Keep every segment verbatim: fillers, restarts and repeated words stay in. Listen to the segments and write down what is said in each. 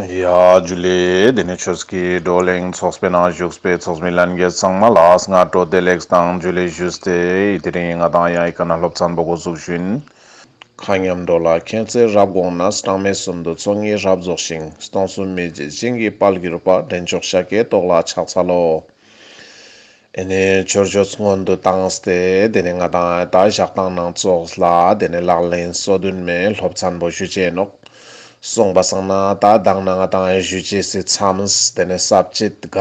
ཡ་ཇུ་ལེ། དེ་ནས་ཆོས་ཀྱི་བགྲོ་གླེང་ཚོགས་པའི་ནང་བཞུགས་པའི་ཚོགས་མི་ལྷན་རྒྱས་ཚང་མ་ལ་སྔ་དྲོ་བདེ་ལེགས་དང་ཇུ་ལེ་ཞུས་ཏེ། དེ་རིང་ང་དང་ཡང་ཡི་ག་ན་སློབ་ཚན་པོ་འགོ་ཟུག་ཞུ་ཡིན། མཁའ་མཉམ་འགྲོ་ལ་མཁྱེན་བརྩེ་རབ་དགོངས་ནས། གྲངས་མེད་གསུམ་དུ་ཚོགས་གཉིས་རབ་རྫོགས་ཤིང་། སྟོང་གསུམ་མི་མཇེད་ཞིང་གི་དཔལ་གྱུར་པ། འདྲེན་མཆོག་ཤཱཀྱའི་ཏོག་ལ་ཕྱག་འཚལ་ལོ། ཨེ་ནེ་ཆོས་ཆོས་སྔོན་དུ་བཏང་སྟེ་དེ་ནས་ང་དང་ད་ཞག་དང་ནང་ཚོགས་ལ་དེ་ནས་ལག་ལེན་སོ་བདུན་མའི་སློབ་ཚན་པོ་ཞུ་ཅེས་ནོག། སོང་པ་སང་ན་ད་དང་ན་ང་དང་ཞུ་ཅེས་སི་མཚམས་དེ་ནས་ས་བཅད་ག་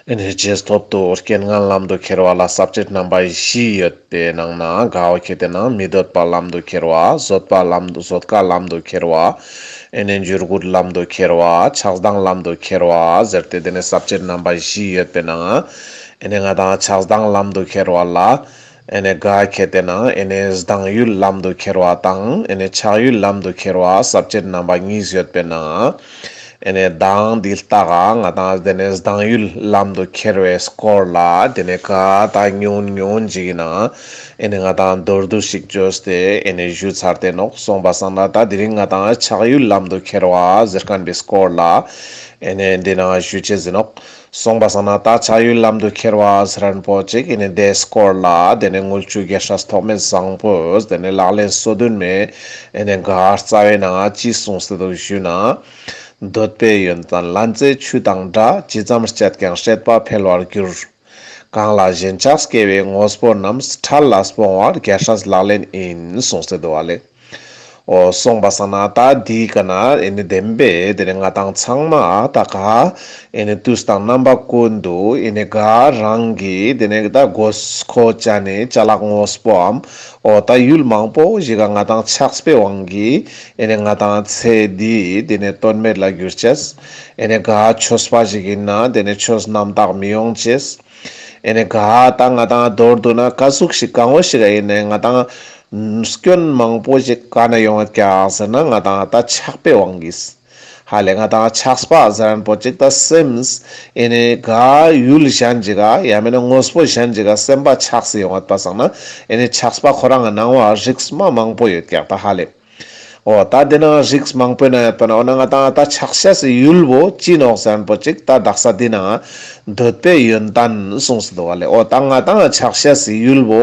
ཨེ་ནེ་རྗེས་ཐོབ་ཏུ་རྐྱེན་ངན་ལམ་དུ་ཁྱེར་བ་ལ་ས་བཅད་རྣམ་པ་བཞི་ཡོད་པའི་ནང་ན་ག་བོ་ཁྱེར་ཏེ་ན་མི་འདོད་པ་ལམ་དུ་ཁྱེར་བ། བཟོད་པ་ལམ་དུ་བཟོད་དཀའ་ལམ་དུ་ཁྱེར་བ། ཨེ་ནེ་འཇུར་རྒུད་ལམ་དུ་ཁྱེར་བ། ཆགས་སྡང་ལམ་དུ་ཁྱེར་བ་ཟེར་ཏེ་དེ་ནས་ས་བཅད་རྣམ་པ་བཞི་ཡོད་པའི་ནང་ཨེ་ནེ་ང་དང་ཆགས་སྡང་ལམ་དུ་ཁྱེར་བ་ལ་ཨེ་ནེ་ག་ཁྱེར་ཏེ་ན་ཨེ་ནེ་སྡང་ཡུལ་ལམ་དུ་ཁྱེར་བ་དང་ཨེ་ནེ་ཆགས་ཡུལ་ལམ་དུ་ཁྱེར་བ་ས་བཅད་རྣམ་པ་གཉིས་ཡོད་པའི་ནང་ཨེ་ནེ་དང་འདི་ལྟ་ག་ང་དང་དེ་ནས་སྡང་ཡུལ་ལམ་དུ་ཁྱེར་བའི་སྐོར་ལ་དེ་ནས་ག་ད་ཉུང་ཉུང་ཅིག་ཡིན་ན་ཨེ་ནེ་ང་དང་མདོར་བསྡུས་ཤིག་བཅོས་ཏེ་ཨེ་ནེ་ཞུ་ཚར་ཏེ་ནོག། སོང་པ་སང་ན་ད་དེ་རིང་ང་དང་ཆགས་ཡུལ་ལམ་དུ་ཁྱེར་བ་ཟེར་མཁན་པའི་སྐོར་ལ་ཨེ་ནེ་འདི་ན་ཞུ་ཅེས་ཡིན་ནོག། སོང་པ་སང་ན་ད་ཆགས་ཡུལ་ལམ་དུ་ཁྱེར་བ་ཟེར་མཁན་པོ་ཅིག་ཨེ་ནེ་དེའི་སྐོར་ལ་དེ་ནས་དངུལ་ཆུ་རྒྱལ་སྲས་ཐོགས་མེད་བཟང་པོས་དེ་ནས་ལག་ལེན་སོ་བདུན་མའི་ཨེ་ནེ་ག་རྩ་བའི་ནང་ཅི་གསུངས་ཏེ་འདུག་ཞུ་ན། འདོད་པའི་ཡོན་ཏན་ལན་ཚྭའི་ཆུ་དང་འདྲ། ཇི་ཙམ་སྤྱད་ཀྱང་སྲེད་པ་འཕེལ་བར་འགྱུར། གང་ལ་ཞེན་ཆགས་སྐྱེ་བའི་དངོས་པོ་རྣམས། འཕྲལ་ལ་སྤོང་བར་རྒྱལ་སྲས་ལག་ལེན་ཡིན། གསུངས་ཏེ་འདུག་བ་ལེ། འོ་སོང་པ་སང་ན་ད་འདི་ག་ན་ཨེ་ནེ་བདེན་པའི་དེ་ནས་ང་དང་ཚང་མ་ད་ག་ཨེ་ནེ་དུས་དང་རྣམ་པ་ཀུན་ཏུ་ཨེ་ནེ་ག་རང་གི་དེ་ནས་ད་དགོས་མཁོ་ཅན་ནི་ཅ་ལག་དངོས་པོའམ་འོ་ད་ཡུལ་མང་པོ་ཞིག་ག་ང་དང་ཆགས་པའི་དབང་གིས་ཨེ་ནེ་ང་དང་ཚེ་འདི་དེ་ནས་དོན་མེད་ལ་འགྱུར་ཅེས། ཨེ་ནེ་ག་ཆོས་པ་ཞིག་ཡིན་ན་དེ་ནས་ཆོས་རྣམ་དག་མི་ཡོང་ཅེས། ཨེ་ནེ་ག་ད་ང་དང་མདོར་བསྡུ་ན་ག་ཟུག་ཞིག་གང་བོ་ཞིག་ཡིན་ནའང་ང་དང་སྐྱོན་མང་པོ་ཞིག་ག་ན་ཡོང་ཡོད་ཀྱག་ཟེར་ན་ང་དང་ད་ཆགས་པའི་དབང་གིས། ཧ་ལེ་ང་དང་ཆགས་པ་ཟེར་མཁན་པོ་ཅིག་ད་སེམས་ཨེ་ནེ་ག་ཡུལ་གཞན་ཅིག་ག་ཡང་མེད་ན་དངོས་པོ་གཞན་ཅིག་ག་སེམས་པ་ཆགས་སེ་ཡོང་ཡོད་པ་སང་ན་ཨེ་ནེ་ཆགས་པ་ཁོ་རང་གི་སྣང་བ་རིགས་མ་མང་པོ་ཡོད་ཀྱག་ད་ཧ་ལེ། འོ་ད་དེ་ན་རིགས་མང་པོའི་ནང་ཡོད་པ་ན་འོ་ན་ང་དང་ད་ཆགས་ཤེས་སི་ཡུལ་བོ་ཅི་ནོག་ཟེར་མཁན་པོ་ཅིག་ད་དག་ས་འདི་ན་འདོད་པའི་ཡོན་ཏན་གསུངས་སེ་འདུག་བ་ལེ། འོ་ད་ང་དང་ཆགས་ཤེས་སི་ཡུལ་བོ་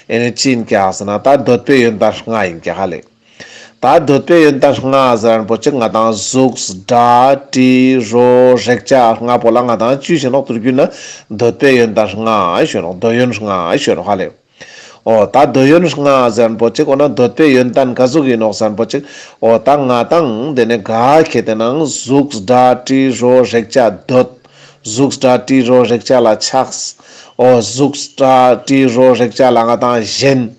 ཨེ་ནེ་ཅི་ཡིན་ཀྱག་ཟེར་ན་ད་འདོད་པའི་ཡོན་ཏན་ལྔ་ཡིན་ཀྱག་ཧ་ལེ། ད་འདོད་པའི་ཡོན་ཏན་ལྔ་ཟེར་མཁན་པོ་ཅིག་ང་དང་གཟུགས་སྒྲ་དྲི་རོ་རེག་བྱ་ལྔ་པོ་ལ་ང་དང་ཅི་ཞུ་ནོག། དུས་རྒྱུན་ན་འདོད་པའི་ཡོན་ཏན་ལྔ་ཞུ་ནོག། འདོད་ཡོན་ལྔ་ཞུ་ནོག་ཧ་ལེ། འོ་ད་འདོད་ཡོན་ལྔ་ཟེར་མཁན་པོ་ཅིག་འོ་ན་འདོད་པའི་ཡོན་ཏན་ག་ཟུག་ཡིན་ནོག་ཟེར་མཁན་པོ་ཅིག་འོ་ད་ང་དང་དེ་ནས་ག་ཁྱེར་ཏེ་ན་གཟུགས་སྒྲ་དྲི་རོ་རེག་བྱ་འདོད། གཟུགས་སྒྲ་དྲི་རོ་རེག་བྱ་ལ་ཆགས། འོ་གཟུགས་སྒྲ་དྲི་རོ་རེག་བྱ་ལ་ང་དང་ཞེན།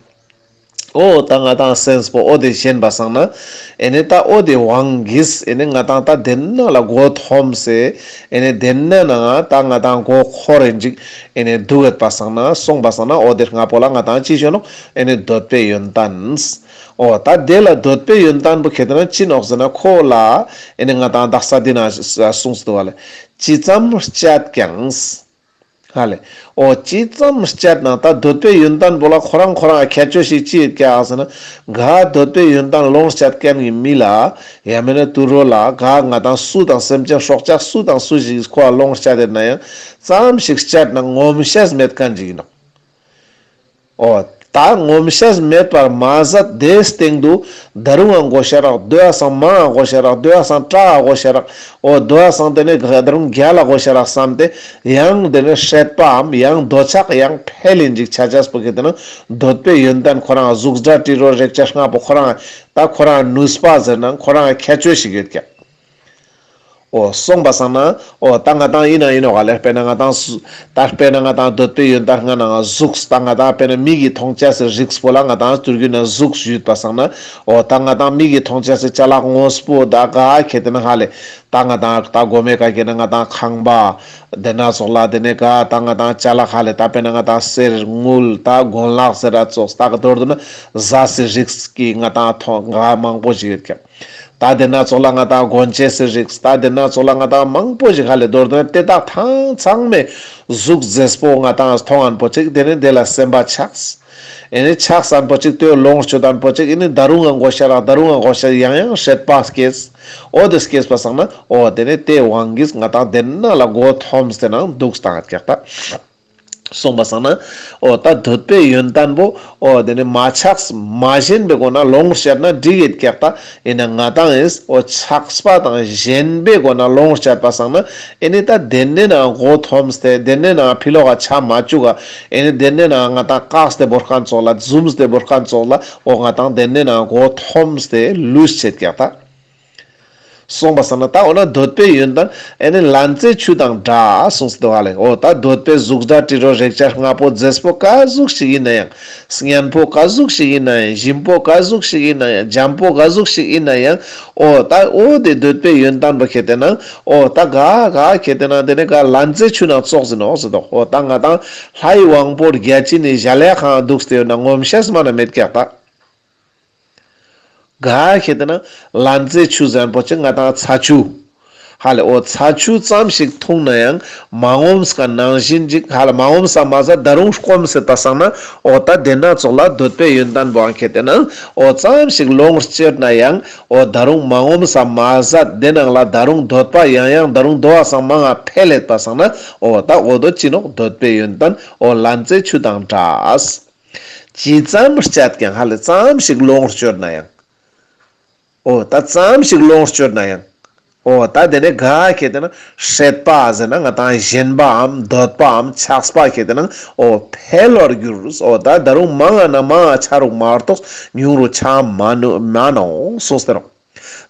འོ་ད་ང་དང་སེམས་པོ་འོ་དེ་ཞེན་པ་སང་ན་ཨེ་ནེ་ད་འོ་དེ་དབང་གིས་ཨེ་ནེ་ང་དང་ད་དེ་ན་ལ་མགོ་འཐོམས་སེ་ཨེ་ནེ་དེ་ན་ན་ད་ང་དང་མགོ་འཁོར་རེ་འཇིག་ཨེ་ནེ་འདུག་ཡོད་པ་སང་ན་སོང་པ་སང་ན་འོ་དེ་ལྔ་པོ་ལ་ང་དང་ཅི་ཞུ་ནོག། ཨེ་ནེ་འདོད་པའི་ཡོན་ཏན། འོ་ད་དེ་ལ་འདོད་པའི་ཡོན་ཏན་པོ་ཁྱེར་ཏེ་ན་ཅི་ནོག་ཟེར་ན་ཁོ་ལ་ཨེ་ནེ་ང་དང་དག་ས་འདི་ན་གསུངས་སེ་འདུག་བ་ལེ། ཇི་ཙམ་སྤྱད་ཀྱང་། ཧ་ལེ། འོ་ཇི་ཙམ་སྤྱད་ན་ད་འདོད་པའི་ཡོན་ཏན་པོ་ལ་ཁོ་རང་ཁོ་རང་ཁྱད་ཆོས་ཤིག་ཅི་ཡོད་ཀྱག་ཟེར་ན་ག་འདོད་པའི་ཡོན་ཏན་ལོངས་སྤྱད་མཁན་གྱི་མི་ལ་ཡང་མེད་ན་དུད་འགྲོ་ལ་ག་ང་དང་སུ་དང་སེམས་ཅན་སྲོག་ཆགས་སུ་དང་སུ་ཞིག་ཁོ་ལ་ལོངས་སྤྱད་དེ་ན་ཡང་ཙམ་ཞིག་སྤྱད་ན་ངོམས་ཤེས་མེད་མཁན་ཅིག་ཡིན་ནོག། འོ་ད་ངོམས་ཤེས་མེད་པར་མ་ཟད་དེའི་སྟེང་དུ་ད་རུང་ཡང་དགོས་ཤ་རག་དོ་ཡ་སང་མང་ཡང་དགོས་ཤ་རག་དོ་ཡ་སང་ཀྲག་ཡ་དགོས་ཤ་རག་འོ་དོ་ཡ་སང་དེ་ནས་ད་རུང་རྒྱལ་ལ་དགོས་ཤ་རག་བསམ་སྟེ་ཡང་དེ་ནས་སྲེད་པའམ་ཡང་འདོད་ཆགས་ཡང་འཕེལ་ཡིན་ཅིག་ཆ་ཆས་པོ་གི་དེ་ན་འདོད་པའི་ཡོན་ཏན་ཁོ་རང་གཟུགས་སྒྲ་དྲི་རོ་རེག་བྱ་ལྔ་པོ་ཁོ་རང་ད་ཁོ་རང་ནུས་པ་ཟེར་ན་ཁོ་རང་ཁྱད་ཆོས་ཤིག་ཡོད་ཀྱག། འོ་སོང་པ་སང་ན་འོ་ད་ང་དང་ཡིན་ན་ཡིན་ནོག་ལེ། དཔེར་ན་ང་དང་སུ་ད་དཔེར་ན་ང་དང་འདོད་པའི་ཡོན་ཏན་ལྔ་ནང་གཟུགས་ད་ང་དང་དཔེར་ན་མིག་གིས་མཐོང་ཆ་སི་རིགས་པོ་ལ་ང་དང་དུས་རྒྱུན་ན་གཟུགས་ཞུས་པ་སང་ན་འོ་ད་ང་དང་མིག་གིས་མཐོང་ཆ་སི་ཅ་ལག་དངོས་པོ་ད་ག་ཁྱེར་ཏེ་ན་ཧ་ལེ་ད་ང་དང་ད་མགོ་མའི་ཀ་ཁྱེར་ན་ང་དང་ཁང་པ་དེ་ན་ཙོགས་ལ་དེ་ནས་ག་ད་ང་དང་ཅ་ལག་ཧ་ལེ་ད་དཔེར་ན་ང་དང་གསེར་དངུལ་ད་གོན་ལག་ཟེར་ར་ཙོགས་ད་ག་མདོར་བསྡུ་ན་ཟ་སི་རིགས་ཀྱི་ང་དང་མཐོང་ག་མང་པོ་ཞིག་ཡོད་ཀྱག། ད་དེ་ན་ཙོགས་ལ་ང་དང་གོན་ཆས་སི་རིགས། ད་དེ་ན་ཙོགས་ལ་ང་དང་མང་པོ་ཞིག་ཧ་ལེ་མདོར་བསྡུ་ན་དེ་དག་ཐང་ཚང་མའི་གཟུགས་མཛེས་པོ་ང་དང་མཐོང་ངན་པོ་ཅིག་དེ་ནས་དེ་ལ་སེམས་པ་ཆགས། ཨེ་ནི་ཆགས་སན་པོ་ཅིག་ཏེ་ལོངས་སྤྱོད་དན་པོ་ཅིག་ཨེ་ནི་ད་རུང་ང་མགོ་ཤ་རག་ད་རུང་ང་མགོ་ཤ་ཡང་ཡང་སྲེད་པ་སྐྱེས། འོ་དེ་སྐྱེས་པ་སང་ན་འོ་དེ་ནི་དེ་དབང་གིས་ང་ཏང་དེ་ན་ལ་མགོ་འཐོམས་ཏེ་ནང་འདུག་སྟངས་ཀྱག་ད། སོང་པ་སང་ན་འོ་ད་འདོད་པའི་ཡོན་ཏན་པོ་འོ་དེ་ནི་མ་ཆགས་མ་ཞེན་པའི་སྒོ་ན་ལོངས་སྤྱད་ན་འགྲིག་ཡོད་ཀྱག་ད། ཨེ་ན་ང་ཏང་ཨེ་འོ་ཆགས་པ་དང་ཞེན་པའི་སྒོ་ན་ལོངས་སྤྱད་པ་སང་ན་ཨེ་ནི་ད་དེ་ནི་ན་མགོ་འཐོམས་ཏེ་དེ་ནི་ན་ཕི་ལོག་ག་ཆ་མ་བཅུག་ག། ཨེ་ནི་དེ་ནི་ན་ང་ཏང་བཀག་སྟེ་བོར་ཁན་ཙོགས་ལ་འཛུམས་ཏེ་བོར་ཁན་ཙོགས་ལ་འོ་ང་ཏང་དེ་ནི་ན་མགོ་འཐོམས་ཏེ་ལུས་ཆེད་ཀྱག་ད། སོང་པ་སང་ན་ད་འོ་ན་འདོད་པའི་ཡོན་ཏན་ཨེ་ནི་ལན་ཚྭའི་ཆུ་དང་འདྲ་གསུངས་སུ་འདུག་ཧ་ལེ། འོ་ད་འདོད་པའི་གཟུགས་སྒྲ་དྲི་རོ་རེག་བྱ་ལྔ་པོ་མཛེས་པོ་ག་ཟུག་ཞིག་ཡིན་ན་ཡང་། སྙན་པོ་ག་ཟུག་ཞིག་ཡིན་ན་ཡང་། ཞིམ་པོ་ག་ཟུག་ཞིག་ཡིན་ན་ཡང་། འཇམ་པོ་ག་ཟུག་ཞིག་ཡིན་ན་ཡང་། འོ་ད་འོ་དེ་འདོད་པའི་ཡོན་ཏན་པོ་ཁེ་ཏེ་ན་འོ་ད་ག་ག་ཁེ་ཏེ་ན་དེ་ནི་ག་ལན་ཚྭའི་ཆུ་ནང་ཙོགས་ཟིན་ནོག་ཟེར་དོ། འོ་ད་ང་ཏང་ལྷའི་དབང་པོ་བརྒྱ་བྱིན་ནི་གཞལ་ཡས་ཁང་འདུག་སྟེ་ཡོད་ན་ངོམས་ཤེས་མ་ན་མེད་ཀྱག་ད། ག་ཁེ་ཏེ་ན་ལན་ཚྭའི་ཆུ་ཟེར་ཁན་པོ་ཅིག་ང་ཏང་ཚྭ་ཆུ། ཧ་ལེ་འོ་ཚྭ་ཆུ་ཙམ་ཞིག་འཐུང་ན་ཡང་མ་ངོམས་ཁན་ནང་བཞིན་ཅིག་ཧ་ལེ་མ་ངོམས་ས་མ་ཟད་ད་རུང་སྐོམ་སེ་ད་སང་ན་འོ་ད་དེ་ན་ཙོགས་ལ་འདོད་པའི་ཡོན་ཏན་པོའང་ཁེ་ཏེ་ན་འོ་ཙམ་ཞིག་ལོངས་སྤྱོད་ན་ཡང་འོ་ད་རུང་མ་ངོམས་ས་མ་ཟད་དེ་ནང་ལ་ད་རུང་འདོད་པ་ཡང་ཡང་ད་རུང་དོ་བ་སང་མང་ང་འཕེལ་ལེད་པ་སང་ན་འོ་ད་འོ་དོ་ཅི་ནོག་འདོད་པའི་ཡོན་ཏན་འོ་ལན་ཚྭའི་ཆུ་དང་འདྲ། ཅི་ཙམ་སྤྱད་ཀྱང་ཧ་ལེ་ཙམ་ཞིག་ལོངས་སྤྱོད་ན་ཡང་། འོ་ད་ཙམ་ཞིག་ལོངས་སྤྱོད་ན་ཡང་། འོ་ད་དེ་ནི་ག་ཁེ་ཏེ་ན་སྲེད་པ་ཟེར་ན་ང་ཏང་ཞེན་པའམ་འདོད་པའམ་ཆགས་པ་ཁེ་ཏེ་ན་འོ་འཕེལ་བར་འགྱུར། འོ་ད་ད་རུང་མང་ང་ན་མང་ང་ཆ་རུག་མ་གཏོགས་ཉུང་རུ་ཆ་མ་ནུ་མ་ནོག་གསུངས་ཏེ་རོ།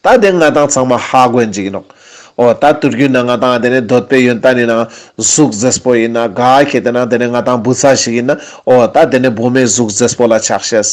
ད་དེ་ང་ཏང་ཚང་མ་ཧ་གོ་ཡིན་ཅིག་ཡིན་ནོག། འོ་ད་དུར་རྒྱུད་ན་ང་ཏང་དེ་ནི་འདོད་པའི་ཡོན་ཏན་ཡིན་ན་གཟུགས་མཛེས་པོ་ཡིན་ན་ག་ཁེ་ཏེ་ན་དེ་ནི་ང་ཏང་བུ་ཚ་ཞིག་ཡིན་ན་འོ་ད་དེ་ནི་བུ་མོའི་གཟུགས་མཛེས་པོ་ལ་ཆགས་ཤེས།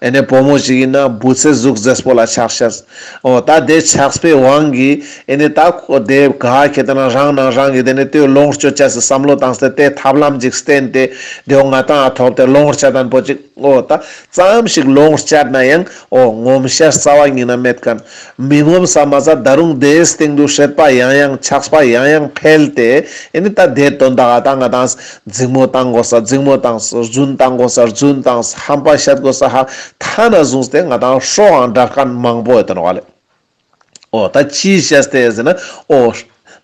ཨེ་ནི་བུ་མོ་ཞིག་ཡིན་ན་བུ་ཚའི་གཟུགས་མཛེས་པོ་ལ་ཆགས་ཤེས། འོ་ད་དེ་ཆགས་པའི་དབང་གིས་ཨེ་ནི་ད་ཁོ་དེ་ག་ཁེ་ཏེ་ན་རང་ནང་རང་གི་དེ་ནི་དེ་ལོངས་སྤྱོད་ཅེས་སི་བསམ་བློ་བཏང་སྟེ་དེ་ཐབས་ལམ་ཅིག་བསྟེན་ཏེ་དེ་འོ་ང་ཏང་ཐོབ་སྟེ་ལོངས་སྤྱད་དན་པོ་ཅིག་འོ་ད་ཙམ་ཞིག་ལོངས་སྤྱད་ན་ཡང་འོ་ངོམས་ཤེས་རྩ་བ་ཉིད་ན་མེད་ཁན། མི་ངོམས་ས་མ་ཟད་ད་རུང་དེའི་སྟེང་དུ་སྲེད་པ་ཡང་ཡང་ཆགས་པ་ཡང་ཡང་འཕེལ་ཏེ་ཨེ་ནི་ད་དེ་དོན་དག་ད་ང་ཏང་འཛིང་མོ་བཏང་དགོས་ས་འཛིང་མོ་བཏང་། རྫུན་བཏང་དགོས་ས་རྫུན་བཏང་། ཧམ་པ་བཤད་དགོས་ས་ཧ་ཐ་ན་བཟུང་སྟེ་ང་ཏང་སྲོག་འང་འབྲལ་ཁན་མང་པོ་ཡོད་དེ་ནོག་ལེ། འོ་ད་ཅི་བྱས་ཏེ་ཟེར་ན་འོ་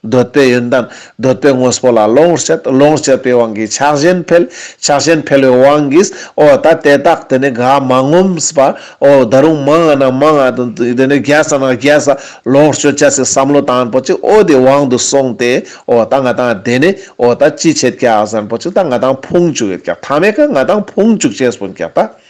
འདོད་པའི་ཡོན་ཏན་འདོད་པའི་དངོས་པོ་ལ་ལོངས་སྤྱད། ལོངས་སྤྱད་པའི་དབང་གིས་ཆགས་ཞེན་འཕེལ། ཆགས་ཞེན་འཕེལ་བའི་དབང་གིས་འོ་ད་དེ་དག་དེ་ནི་ག་མ་ངོམས་པ་འོ་ད་རུང་མང་ང་ན་མང་ང་དེ་ནི་རྒྱས་ས་ན་རྒྱས་ས་ལོངས་སྤྱོད་ཅེས་སི་བསམ་བློ་བཏང་པོ་ཅིག་འོ་དེ་དབང་དུ་སོང་སྟེ་འོ་ད་ང་ཏང་དེ་ནི་འོ་ད་ཅི་བྱེད་ཀྱག་ཟེར་པོ་ཅིག་ད་ང་ཏང་ཕུང་བཅུག་ཡོད་ཀྱག། ཐ་མའི་ཀ་ང་ཏང་ཕུང་བཅུག་ཅེས་པོ་ཀྱག་ད།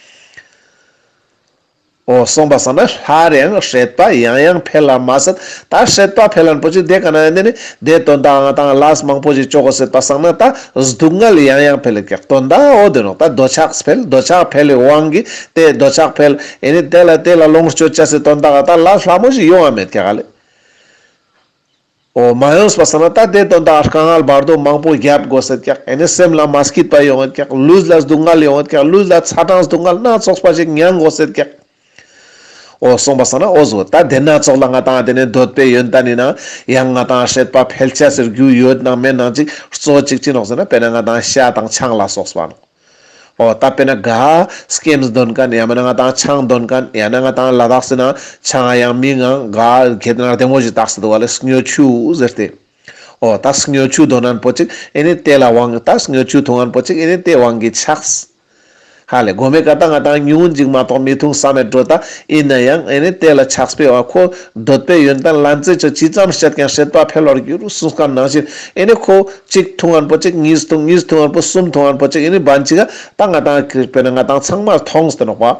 འོ་སོང་པ་སང་ན་སླར་ཡང་སྲེད་པ་ཡང་ཡང་འཕེལ་ལ་མ་ཟད། ད་སྲེད་པ་འཕེལ་ལན་པོ་ཅིག་དེ་ཀ་ན་ཡིན་ནི་དེ་དོན་དག་ང་ཏང་ལས་མང་པོ་ཞིག་ཅོ་དགོས་སེད་པ་སང་ན་ད་སྡུག་བསྔལ་ཡང་ཡང་འཕེལ་ལ་ཀྱག། དོན་དག་འོ་དེ་ནོག། ད་འདོད་ཆགས་འཕེལ། འདོད་ཆགས་འཕེལ་བའི་དབང་གིས་དེ་འདོད་ཆགས་འཕེལ། ཨེ་ནི་དེ་ལ་དེ་ལ་ལོངས་སྤྱོད་ཅེས་སི་དོན་དག་ད་ལས་སླ་མོ་ཞིག་ཡོང་བ་མེད་ཀྱག་ལེ། འོ་མ་ཡོངས་པ་སང་ན་ད་དེ་དོན་དག་དཀའ་ངལ་བར་དོ་མང་པོ་རྒྱབ་དགོས་སེད་ཀྱག། ཨེ་ནི་སེམས་ལ་མ་སྐྱིད་པ་ཡོང་ངེད་ཀྱག། ལུས་ལ་སྡུག་བསྔལ་ཡོང་ངེད་ཀྱག། ལུས་ལ་ཚ་གྲང་སྡུག་བསྔལ་སྣ་ཚོགས་པ་ཞིག་མྱང་དགོས་སེད་ཀྱག། འོ་སོང་པ་སང་ན་འོ་ཟོ་ད་དེ་སྣ་ཚོགས་ལ་ང་ཏང་དེ་ནི་འདོད་པའི་ཡོན་ཏན་ཡིན་ན་ཡང་ང་ཏང་སྲེད་པ་འཕེལ་ཅེས་སི་རྒྱུ་ཡོད་ནང་མེད་ནང་ཅིག་གཙོ་ཅིག་ཅི་ནོག་ཟེར་ན་དཔེར་ན་ང་ཏང་ཤ་དང་ཆང་ལ་སོགས་པ་ནོག། འོ་ད་དཔེར་ན་ག་སྐེམས་འདོན་མཁན་ཡང་མིན་ན་ང་ཏང་ཆང་འདོན་མཁན་ཡང་ན་ང་ཏང་ལ་དྭགས་སི་ན་ཆང་ཡང་མི་ངང་ག་ཁེ་ཏེ་ན་བདེ་མོ་ཞིག་བཏགས་སེ་འདུག་ག་ལེ། སྨྱོ་ཆུ་ཟེར་ཏེ། འོ་ད་སྨྱོ་ཆུ་འདོན་ན་པོ་ཅིག་ཨེ་ནི་དེ་ལ་དབང་ད་སྨྱོ་ཆུ་འཐུང་ན་པོ་ཅིག་ཨེ་ནི་དེ་དབང་གིས་ཆགས། ཧ་ལེ་གོ་མེ་ཀ་ད་ང་ཏང་ཉུང་ངུན་ཅིག་མ་གཏོགས་མི་འཐུང་བསམ་མེད་འགྲོ། ད་ཡིན་ན་ཡང་ཨེ་ནི་དེ་ལ་ཆགས་པའི་འོ་ཁོ་འདོད་པའི་ཡོན་ཏན་ལན་ཚྭའི་ཆུ་ཇི་ཙམ་བཤད་ཀྱང་སྲེད་པ་འཕེལ་བར་འགྱུར་གསུངས་མཁན་ནང་བཞིན་ཨེ་ནི་ཁོ་གཅིག་འཐུང་ན་པོ་གཅིག་གཉིས་འཐུང་གཉིས་འཐུང་ན་པོ་གསུམ་འཐུང་ན་པོ་གཅིག་ཨེ་ནི་བན་ཅིག་ག་ད་ང་ཏང་དཔེར་ན་ང་ཏང་ཚང་མ་མཐོང་སྟེ་ནོག་པ།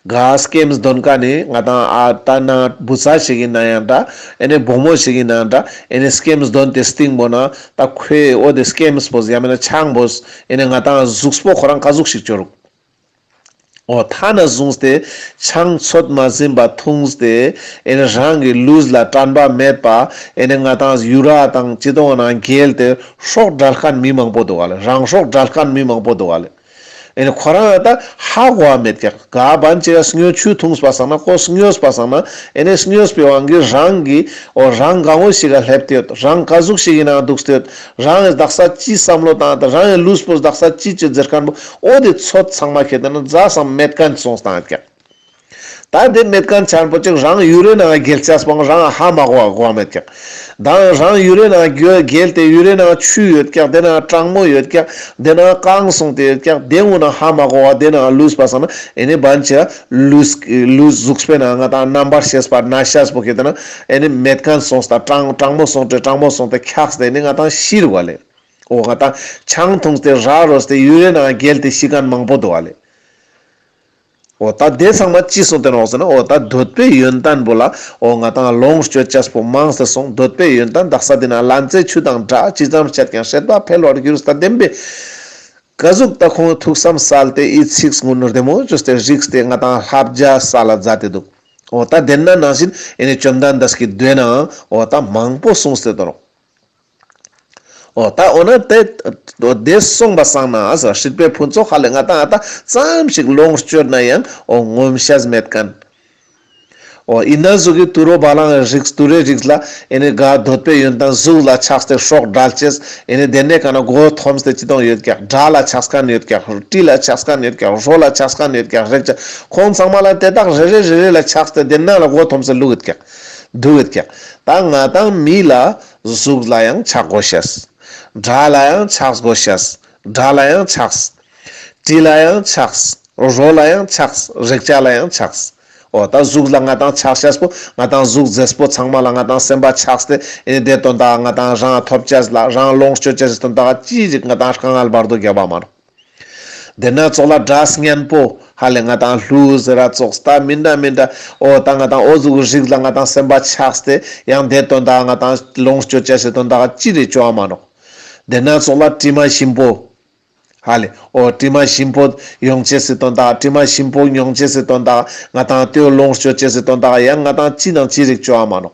ག་སྐེམས་འདོན་མཁན་ནི་ང་ཏང་ཨ་ད་ན་བུ་ཚ་ཞིག་ཡིན་ན་ཡང་འདྲ་ཨེ་ནི་བུ་མོ་ཞིག་ཡིན་ན་འདྲ་ཨེ་ནི་སྐེམས་འདོན་ཏེ་སྟིང་པོ་ན་ད་ཁོའི་འོ་དེ་སྐེམས་པོ་ཡང་མིན་ན་ཆང་པོ་ཨེ་ནི་ང་ཏང་གཟུགས་པོ་ཁོ་རང་ག་ཟུག་ཞིག་ཅོ་རུག། འོ་ཐ་ན་བཟུང་སྟེ་ཆང་ཚོད་མ་ཟིན་པ་འཐུངས་ཏེ་ཨེ་ནི་རང་གི་ལུས་ལ་དྲན་པ་མེད་པ་ཨེ་ནི་ང་ཏང་ཡུ་ར་དང་ཅི་དོང་ན་འགྱེལ་ཏེ་སྲོག་འབྲལ་མཁན་མི་མང་པོ་འདུག་ག་ལེ། རང་སྲོག་འབྲལ་མཁན་མི་མང་པོ་འདུག་ག་ལེ། ཨེ་ནི་ཁོ་རང་ད་ཧ་གོ་བ་མེད་ཀྱག། ག་བན་ཅིག་ག་སྨྱོ་ཆུ་འཐུངས་པ་སང་ན་ཁོ་སྨྱོས་པ་སང་ན་ཨེ་ནི་སྨྱོས་པའི་དབང་གིས་རང་གི་འོ་རང་གང་བོ་ཞིག་ག་སླེབས་ཏེ་ཡོད། རང་ག་ཟུག་ཞིག་གི་ནང་འདུག་སྟེ་ཡོད། རང་གི་དག་ས་ཅི་བསམ་བློ་བཏང་ད་རང་གི་ལུས་པོ་དག་ས་ཅི་ཅི་ཟེར་མཁན་པོ་འོ་དེ་ཚོད་ཚང་མ་ཁྱེད་དེ་ན་རྫ་སང་མེད་མཁན་སོང་སྟངས་ཀྱག། ད་དེ་མེད་མཁན་ཆེན་པོ་ཅིག་རང་ཡུ་རེ་ནང་གྱེལ་ཆས་པོ་རང་ཧ་མ་གོ་བ་གོ་བ་མེད་ཀྱག། ད་རང་ཡུ་རེ་ནང་གྱེལ་ཏེ་ཡུ་རེ་ནང་ཆུ་ཡོད་ཀྱག། དེ་ནང་གྲང་མོ་ཡོད་ཀྱག། དེ་ནང་གང་སོང་སྟེ་ཡོད་ཀྱག། དེ་འུ་ན་ཧ་མ་གོ་བ་དེ་ནང་ལུས་པ་སང་ན་ཨེ་ནི་བན་ཆེ་ལུས་ལུས་གཟུགས་པོའི་ནང་ང་ད་རྣམ་པར་ཤེས་པ་ན་ཤེས་པོ་ཁྱེད་དེ་ན་ཨེ་ནི་མེད་མཁན་སོང་སྟེ་གྲང་གྲང་མོ་སོང་སྟེ་གྲང་མོ་སོང་སྟེ་འཁྱགས་ཏེ་ཨེ་ནི་ང་ད་ཤི་རུ་བ་ལེ། འོ་ང་ད་ཆང་འཐུངས་ཏེ་ར་རོས་ཏེ་ཡུ་རེ་ནང་གྱེལ་ཏེ་ཤི་མཁན་མང་པོ་འདུག་བ་ལེ། འོ་ད་དེ་ཚང་མ་ཅི་སོང་སྟེ་ནོག་ཟེར་ན། འོ་ད་འདོད་པའི་ཡོན་ཏན་པོ་ལ་འོ་ང་ཏང་ལོངས་སྤྱོད་ཅེས་པོ་མང་སྟེ་སོང་། འདོད་པའི་ཡོན་ཏན་དག་ས་དེ་ན་ལན་ཚྭའི་ཆུ་དང་འདྲ། ཅི་ཙམ་སྤྱད་ཀྱང་སྲེད་པ་འཕེལ་བར་འགྱུར། ད་བདེན་པའི་ག་ཟུག་ད་ཁོང་ཐུགས་བསམ་གསལ་ཏེ་ཨི་ཚིག་ཀུན་བདེ་མོ་ཅོས་ཏེ་རིགས་ཏེ་ང་ཏང་ལྷབ་རྒྱ་ས་ལ་མཛད་དེ་འདུག། འོ་ད་དེ་ན་ནང་བཞིན་ཨེ་ནི་བཅོམ་ལྡན་འདས་ཀྱི་མདོའི་ནང་འོ་ད་མང་པོ་གསུངས་ཏེ་འདུག། འོ་ད་འོ་ན་དེ་དེ་སོང་པ་སང་ན་ཨ་ས་སྲིད་པའི་ཕུན་ཚོགས་ཧ་ལས་ང་ཏང་ཨ་ད་ཙམ་ཞིག་ལོངས་སྤྱོད་ན་ཡང་འོ་ངོམས་ཤེས་མེད་མཁན། འོ་ཨི་ན་ཟུག་གི་དུད་འགྲོ་བ་ལང་རིགས་དུད་འགྲོའི་རིགས་ལ་ཨེ་ནི་ག་འདོད་པའི་ཡོན་ཏན་གཟུགས་ལ་ཆགས་ཏེ་སྲོག་བསྒྲལ་ཅེས་ཨེ་ནི་དེ་ནས་ག་ན་མགོ་འཐོམས་ཏེ་ཅི་གཏོང་ཡོད་ཀྱག། དགྲ་ལ་ཆགས་མཁན་ཡོད་ཀྱག། སྤྲེའུ་ལ་ཆགས་མཁན་ཡོད་ཀྱག། རོ་ལ་ཆགས་མཁན་ཡོད་ཀྱག། རེག་བྱ་ཁོང་ཚང་མ་ལ་དེ་དག་རེ་རེ་རེ་རེ་ལ་ཆགས་ཏེ་དེ་ན་ལ་མགོ་འཐོམས་ཏེ་ལུག་ཡོད་ཀྱག། འདུག་ཡོད་ཀྱག། ད་ང་ཏང་མི་ལ་གཟུགས་ལ་ཡང་ཆགས་དགོས་ཤེས། དགྲ་ལ་ཡང་ཆགས་དགོས་ཤེས། དགྲ་ལ་ཡང་ཆགས། དྲི་ལ་ཡང་ཆགས། རོ་ལ་ཡང་ཆགས། རེག་བྱ་ལ་ཡང་ཆགས། འོ་ད་གཟུགས་ལ་ང་ཏང་ཆགས་ཤེས་པོ་ང་ཏང་གཟུགས་མཛེས་པོ་ཚང་མ་ལ་ང་ཏང་སེམས་པ་ཆགས་ཏེ་ཨེ་ནི་དེ་དོན་དག་ང་ཏང་རང་ཐོབ་ཅེས་ལ་རང་ལོངས་སྤྱོད་ཅེས་སི་དོན་དག་ཅི་ཞིག་ང་ཏང་དཀའ་ངལ་བར་དོ་རྒྱབ་པ་མ་ནོག། དེ་ན་ཙོགས་ལ་སྒྲ་སྙན་པོ་ཧ་ལས་ང་ཏང་གླུ་ཟེར་ར་ཙོགས་ད་མི་འདྲ་མི་འདྲ་འོ་ད་ང་ཏང་འོ་ཟུག་རིགས་ལ་ང་ཏང་སེམས་པ་ཆགས་ཏེ་ཡང་དེ་དོན་དག་ང་ཏང་ལོངས་སྤྱོད་ཅེས་སི་དོན་དག་ཅི་རེ་ཅོ་བ་མ་ནོག། དེ་ན་ཙོགས་ལ་དྲི་མ་ཞིམ་པོ་ཧ་ལས་འོ་དྲི་མ་ཞིམ་པོ་ཡོང་ཅེས་སི་དོན་དག་དྲི་མ་ཞིམ་པོ་མྱོང་ཅེས་སི་དོན་དག་ང་ཏང་དེ་ལོངས་སྤྱོད་ཅེས་སི་དོན་དག་ཡང་ང་ཏང་ཅི་དང་ཅི་རིགས་ཅོ་བ་མ་ནོག།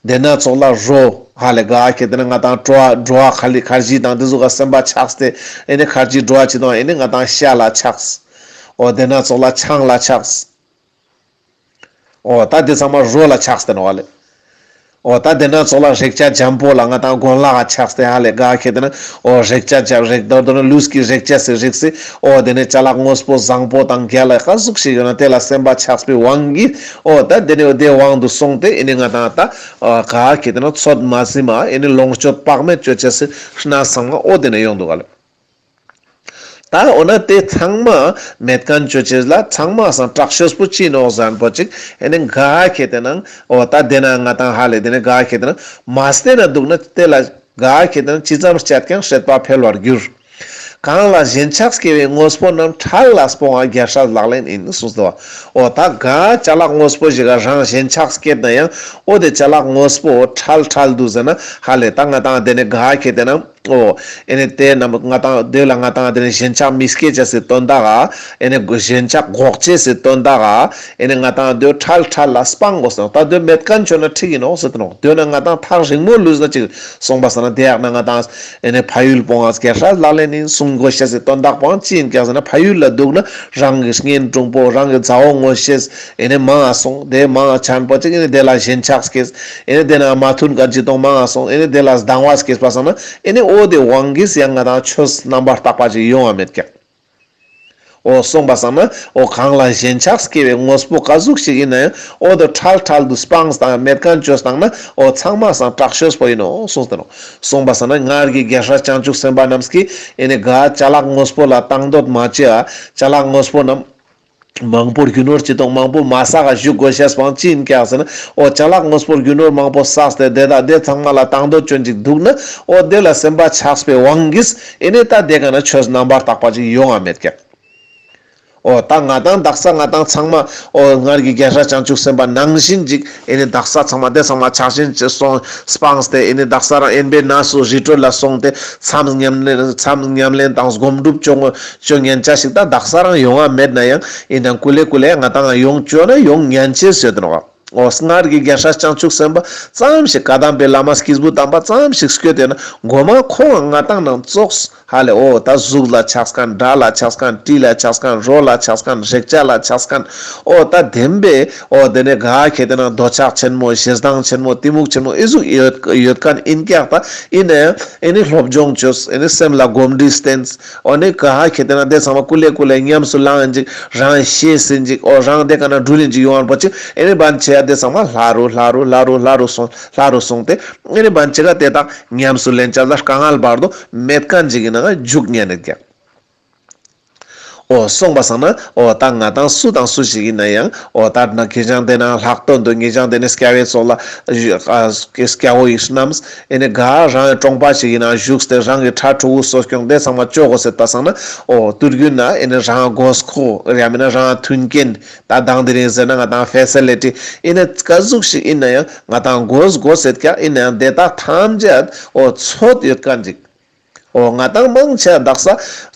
དེ་ན་ཙོགས་ལ་རོ་ཧ་ལས་ག་ཁེ་དེ་ན་ང་ཏང་བྲོ་བ་བྲོ་བ་ཁ་ལི་ཁར་ཇི་དང་དེ་ཟུག་ག་སེམས་པ་ཆགས་ཏེ་ཨེ་ནི་ཁར་ཇི་བྲོ་བ་ཅི་དང་ཨེ་ནི་ང་ཏང་ཤ་ལ་ཆགས། འོ་དེ་ན་ཙོགས་ལ་ཆང་ལ་ཆགས། འོ་ད་དེ་ཚང་མ་རོ་ལ་ཆགས་ཏེ་ནོག་ལེ། འོ་ད་དེ་ན་ཙོགས་ལ་རེག་བྱ་འཇམ་པོ་ལ་ང་ཏང་གོན་ལག་ག་ཆགས་ཏེ་ཧ་ལས་ག་ཁེ་དེ་ན་འོ་རེག་བྱ་འཇམ་རེག་མདོར་བསྡུ་ན་ལུས་ཀྱི་རེག་བྱ་སི་རིགས་སི་འོ་དེ་ནས་ཅ་ལག་དངོས་པོ་བཟང་པོ་དང་རྒྱལ་ལ་ག་ཟུག་ཞིག་ཡོད་ན་དེ་ལ་སེམས་པ་ཆགས་པའི་དབང་གིས་འོ་ད་དེ་ནས་འོ་དེ་དབང་དུ་སོང་སྟེ་ཨེ་ནི་ང་ཏང་ད་ག་ཁེ་དེ་ན་ཚོད་མ་ཟིན་མ་ཨེ་ནི་ལོངས་སྤྱོད་དཔག་མེད་སྤྱོད་བྱ་སི་གནས་ཚང་མ་འོ་དེ་ནས་ཡོང་འདུག་ག་ལེ། ད་འོ་ན་དེ་ཚང་མ་མེད་མཁན་ཅོ་ཅེས་ལ་ཚང་མ་སང་དྲག་ཤོས་པོ་ཅི་ནོག་ཟེར་ན་པོ་ཅིག་ཨེ་ནི་ག་ཁེ་དེ་ན་འོ་ད་དེ་ན་ང་ཏང་ཧ་ལས་དེ་ནི་ག་ཁེ་དེ་ན་མ་སྟེ་ན་འདུག་ན་དེ་ལ་ག་ཁེ་དེ་ན་ཅི་ཙམ་སྤྱད་ཀྱང་སྲེད་པ་འཕེལ་བར་འགྱུར། གང་ལ་ཞེན་ཆགས་སྐྱེ་བའི་དངོས་པོ་རྣམས་ཕྲལ་ལ་སྤོང་བ་རྒྱལ་སྲས་ལག་ལེན་ཡིན་གསུངས་ཏེ་བ། འོ་ད་ག་ཅ་ལག་དངོས་པོ་ཞིག་ག་རང་ཞེན་ཆགས་སྐྱེས་ན་ཡང་འོ་དེ་ཅ་ལག་དངོས་པོ་ཕྲལ་ཕྲལ་དུ་ཟེར་ན་ཧ་ལས་ད་ང་ཏང་དེ་ནི་ག་ཁེ་དེ་ན། འོ། ཨེ་ནི་དེ་རྣམས་ང་ཏང་དེ་ལ་ང་ཏང་དེ་ནི་ཞེན་ཆགས་མི་སྐྱེ་ཅེས་སི་དོན་དག་ག་ཨེ་ནི་ཞེན་ཆགས་འགོག་ཅེས་སི་དོན་དག་ག་ཨེ་ནི་ང་ཏང་དེ་ཕྲལ་ཕྲལ་ལ་སྤང་དགོས་སོང་། ད་དེ་མེད་མཁན་ཆོ་ན་ཁྲིག་ཡིན་ནོག་ཟེར་ཏེ་ནོག། དེ་ན་ང་ཏང་ཐག་རིང་མོ་ལུས་ན་ཅིག་སོང་པ་སང་ན་དེ་ཡག་ན་ང་ཏང་ཨེ་ནི་ཕ་ཡུལ་སྤོང་བ་རྒྱལ་སྲས་ལག་ལེན་ཡིན་གསུང་དགོས་ཤེས་སི་དོན་དག་པོ་ཅི་ཡིན་ཀྱག་ཟེར་ན་ཕ་ཡུལ་ལ་འདུག་ན་རང་གི་གཉེན་དྲུང་པོ་རང་གི་མཛའ་བོ་ངོ་ཤེས་ཨེ་ནི་མང་ང་སོང་། དེ་མང་ང་ཆེན་པོ་ཅིག་ཨེ་ནི་དེ་ལ་ཞེན་ཆགས་སྐྱེས། ཨེ་ནི་དེ་ན་མ་མཐུན་ག་ཅི་གཏོང་མང་ང་སོང་། ཨེ་ནི་དེ་ལ་སྡང་བ་སྐྱེས་པ་སང་ན་ཨེ་ནི་འོ་དེ་དབང་གིས་ཡང་ང་ཏང་ཆོས་རྣམ་པར་དག་པ་ཅིག་ཡོང་བ་མེད་ཀྱག། འོ་སོང་པ་སང་ན་འོ་གང་ལ་ཞེན་ཆགས་སྐྱེ་བའི་དངོས་པོ་ག་ཟུག་ཞིག་ཡིན་ན་ཡང་འོ་དེ་ཕྲལ་ཕྲལ་དུ་སྤངས་དང་མེད་མཁན་བཅོས་བཏང་ན་འོ་ཚང་མ་སང་དྲག་ཤོས་པོ་ཡིན་ནོག་གསུངས་ཏེ་ནོག། སོང་པ་སང་ན་སྔར་གྱི་རྒྱལ་སྲས་བྱང་ཆུབ་སེམས་དཔའ་རྣམས་ཀྱིས་ཨེ་ནི་ག་ཅ་ལག་དངོས་པོ་ལ་བཏང་འདོད་མ་བྱེད་ཨ་ཅ་ལག་དངོས་པོ་རྣམས། མང་པོ་རྒྱུ་ནོར་ཅི་གཏོང་མང་པོ་མ་བསགས་ཀ་བཞུགས་དགོས་ཤེས་པོ་ཅི་ཡིན་ཀྱག་ཟེར་ན། འོ་ཅ་ལག་དངོས་པོ་རྒྱུ་ནོར་མང་པོ་བསགས་ཏེ་དེ་དག་དེ་ཚང་མ་ལ་བཏང་འདོད་ཅོན་ཅིག་འདུག་ན། འོ་དེ་ལ་སེམས་པ་ཆགས་པའི་དབང་གིས་ཨེ་ནི་ད་དེ་ག་ན་ཆོས་རྣམ་པར་དག་པ་ཅིག་ཡོང་ང་མེད་ཀྱག། འོ་ད་ང་ཏང་དག་ས་ང་ཏང་ཚང་མ་འོ་སྔར་གྱི་རྒྱལ་སྲས་བྱང་ཆུབ་སེམས་དཔའ་ནང་བཞིན་ཅིག་ཨེ་ནི་དག་ས་ཚང་མ་དེ་ཚང་མ་ཆགས་ཞེན་ཅི་སོང་སྤངས་ཏེ་ཨེ་ནི་དག་ས་རང་དབེན་པའི་གནས་སུ་རི་ཁྲོད་ལ་སོང་སྟེ་མཚམས་ཉམས་ལེན་མཚམས་ཉམས་ལེན་དང་སྒོམ་སྒྲུབ་ཅོ་ངོ་ཅོ་ཉན་ཆ་ཞིག་ད་དག་ས་རང་ཡོང་ང་མེད་ན་ཡང་ཨིན་དང་ཀུ་ལེ་ཀུ་ལེ་ང་ཏང་ཡོང་ཅོ་ན་ཡོང་ཉན་ཅེས་ཟེར་དུ་ནོག། འོ་སྔར་གྱི་རྒྱལ་སྲས་བྱང་ཆུབ་སེམས་དཔའ་ཙམ་ཞིག་བཀའ་གདམས་པའི་བླ་མ་སྐྱེས་བུ་དམ་པ་ཙམ་ཞིག་སྐྱོད་དེ་ན་མགོ་མ་ཁོང་ང་ཏང་ནང་ཙོགས་ཧ་ལེ་འོ་ད་གཟུགས་ལ་ཆགས་མཁན་སྒྲ་ལ་ཆགས་མཁན་དྲི་ལ་ཆགས་མཁན་རོ་ལ་ཆགས་མཁན་རེག་བྱ་ལ་ཆགས་མཁན་འོ་ད་བདེན་པའི་འོ་དེ་ནས་ག་ཁེ་དེ་ན་འདོད་ཆགས་ཆེན་མོ་ཞེ་སྡང་ཆེན་མོ་གཏི་མུག་ཆེན་མོ་ཨི་ཟུག་ཡོད་ཡོད་མཁན་ཨིན་ཀྱག་ད་ཨིན་ན་ཡང་ཨེ་ནི་སློབ་སྦྱོང་བཅོས་ཨེ་ནི་སེམས་ལ་གོམས་འདྲིས་བསྟེན། འོ་ནི་ག་ཧ་ཁེ་དེ་ན་དེ་ཚང་མ་ཀུ་ལེ་ཀུ་ལེ་ཉམས་སུ་བླངས་ཡིན་ཅིག་རང་ཤེས་ཡིན་ཅིག་འོ་རང་དེ་ཀ་ན་འགྲུལ་ཡིན་ཅིག་ཡོང་བར་པོ་ཅིག་ཨེ་ནི་བན་ཆེ་ཡ་དེ་ཚང་མ་ལྷ་རུ་ལྷ་རུ་ལྷ་རུ་ལྷ་རུ་སོང་ལྷ་རུ་སོང་སྟེ་ཨེ་ནི་བན་ཆེ་ག་དེ་དག་ཉམས་སུ་ལེན་ཅ་ལ་དཀའ་ངལ་བར་དུ་མེད་མཁན་ཅིག་ཡིན་ན་འཇུག་ཉན་ནི་ཀྱག་འོ་སོང་པ་སང་ན་འོ་ད་ང་ཏང་སུ་དང་སུ་ཞིག་ཡིན་ན་ཡང་འོ་ད་ན་ཁེ་ཅང་དེ་ན་ལྷག་དོན་དུ་ངེ་ཅང་དེ་ནི་སྐྱ་བོའི་ཚོགས་ལ་སྐྱ་བོ་ཡི་རྣམས་ཨེ་ནི་ག་རང་གྲོང་པ་ཞིག་ཡིན་ན་བཞུགས་ཏེ་རང་གི་ཕྲུ་གུ་གསོ་སྐྱོང་དེ་ཚང་མ་ཅོ་དགོས་ཟེར་པ་སང་ན་འོ་དུས་རྒྱུན་ན་ཨེ་ནི་རང་དགོས་མཁོ་ཡང་མིན་ན་རང་མཐུན་རྐྱེན་ད་དང་དེ་རིང་ཟེར་ན་ང་ཏང་ཕེ་སི་ལི་ཊི་ཨེ་ནི་ག་ཟུག་ཞིག་ཡིན་ན་ཡང་ང་ཏང་དགོས་དགོས་ཟེར་ཀྱག་ཡིན་ན་ཡང་དེ་དག་ཐམས་ཅད་འོ་ཚོད་ཡོད་མཁན་ཅིག་འོ་ང་ཏང་མང་ཆེ་དག་ས་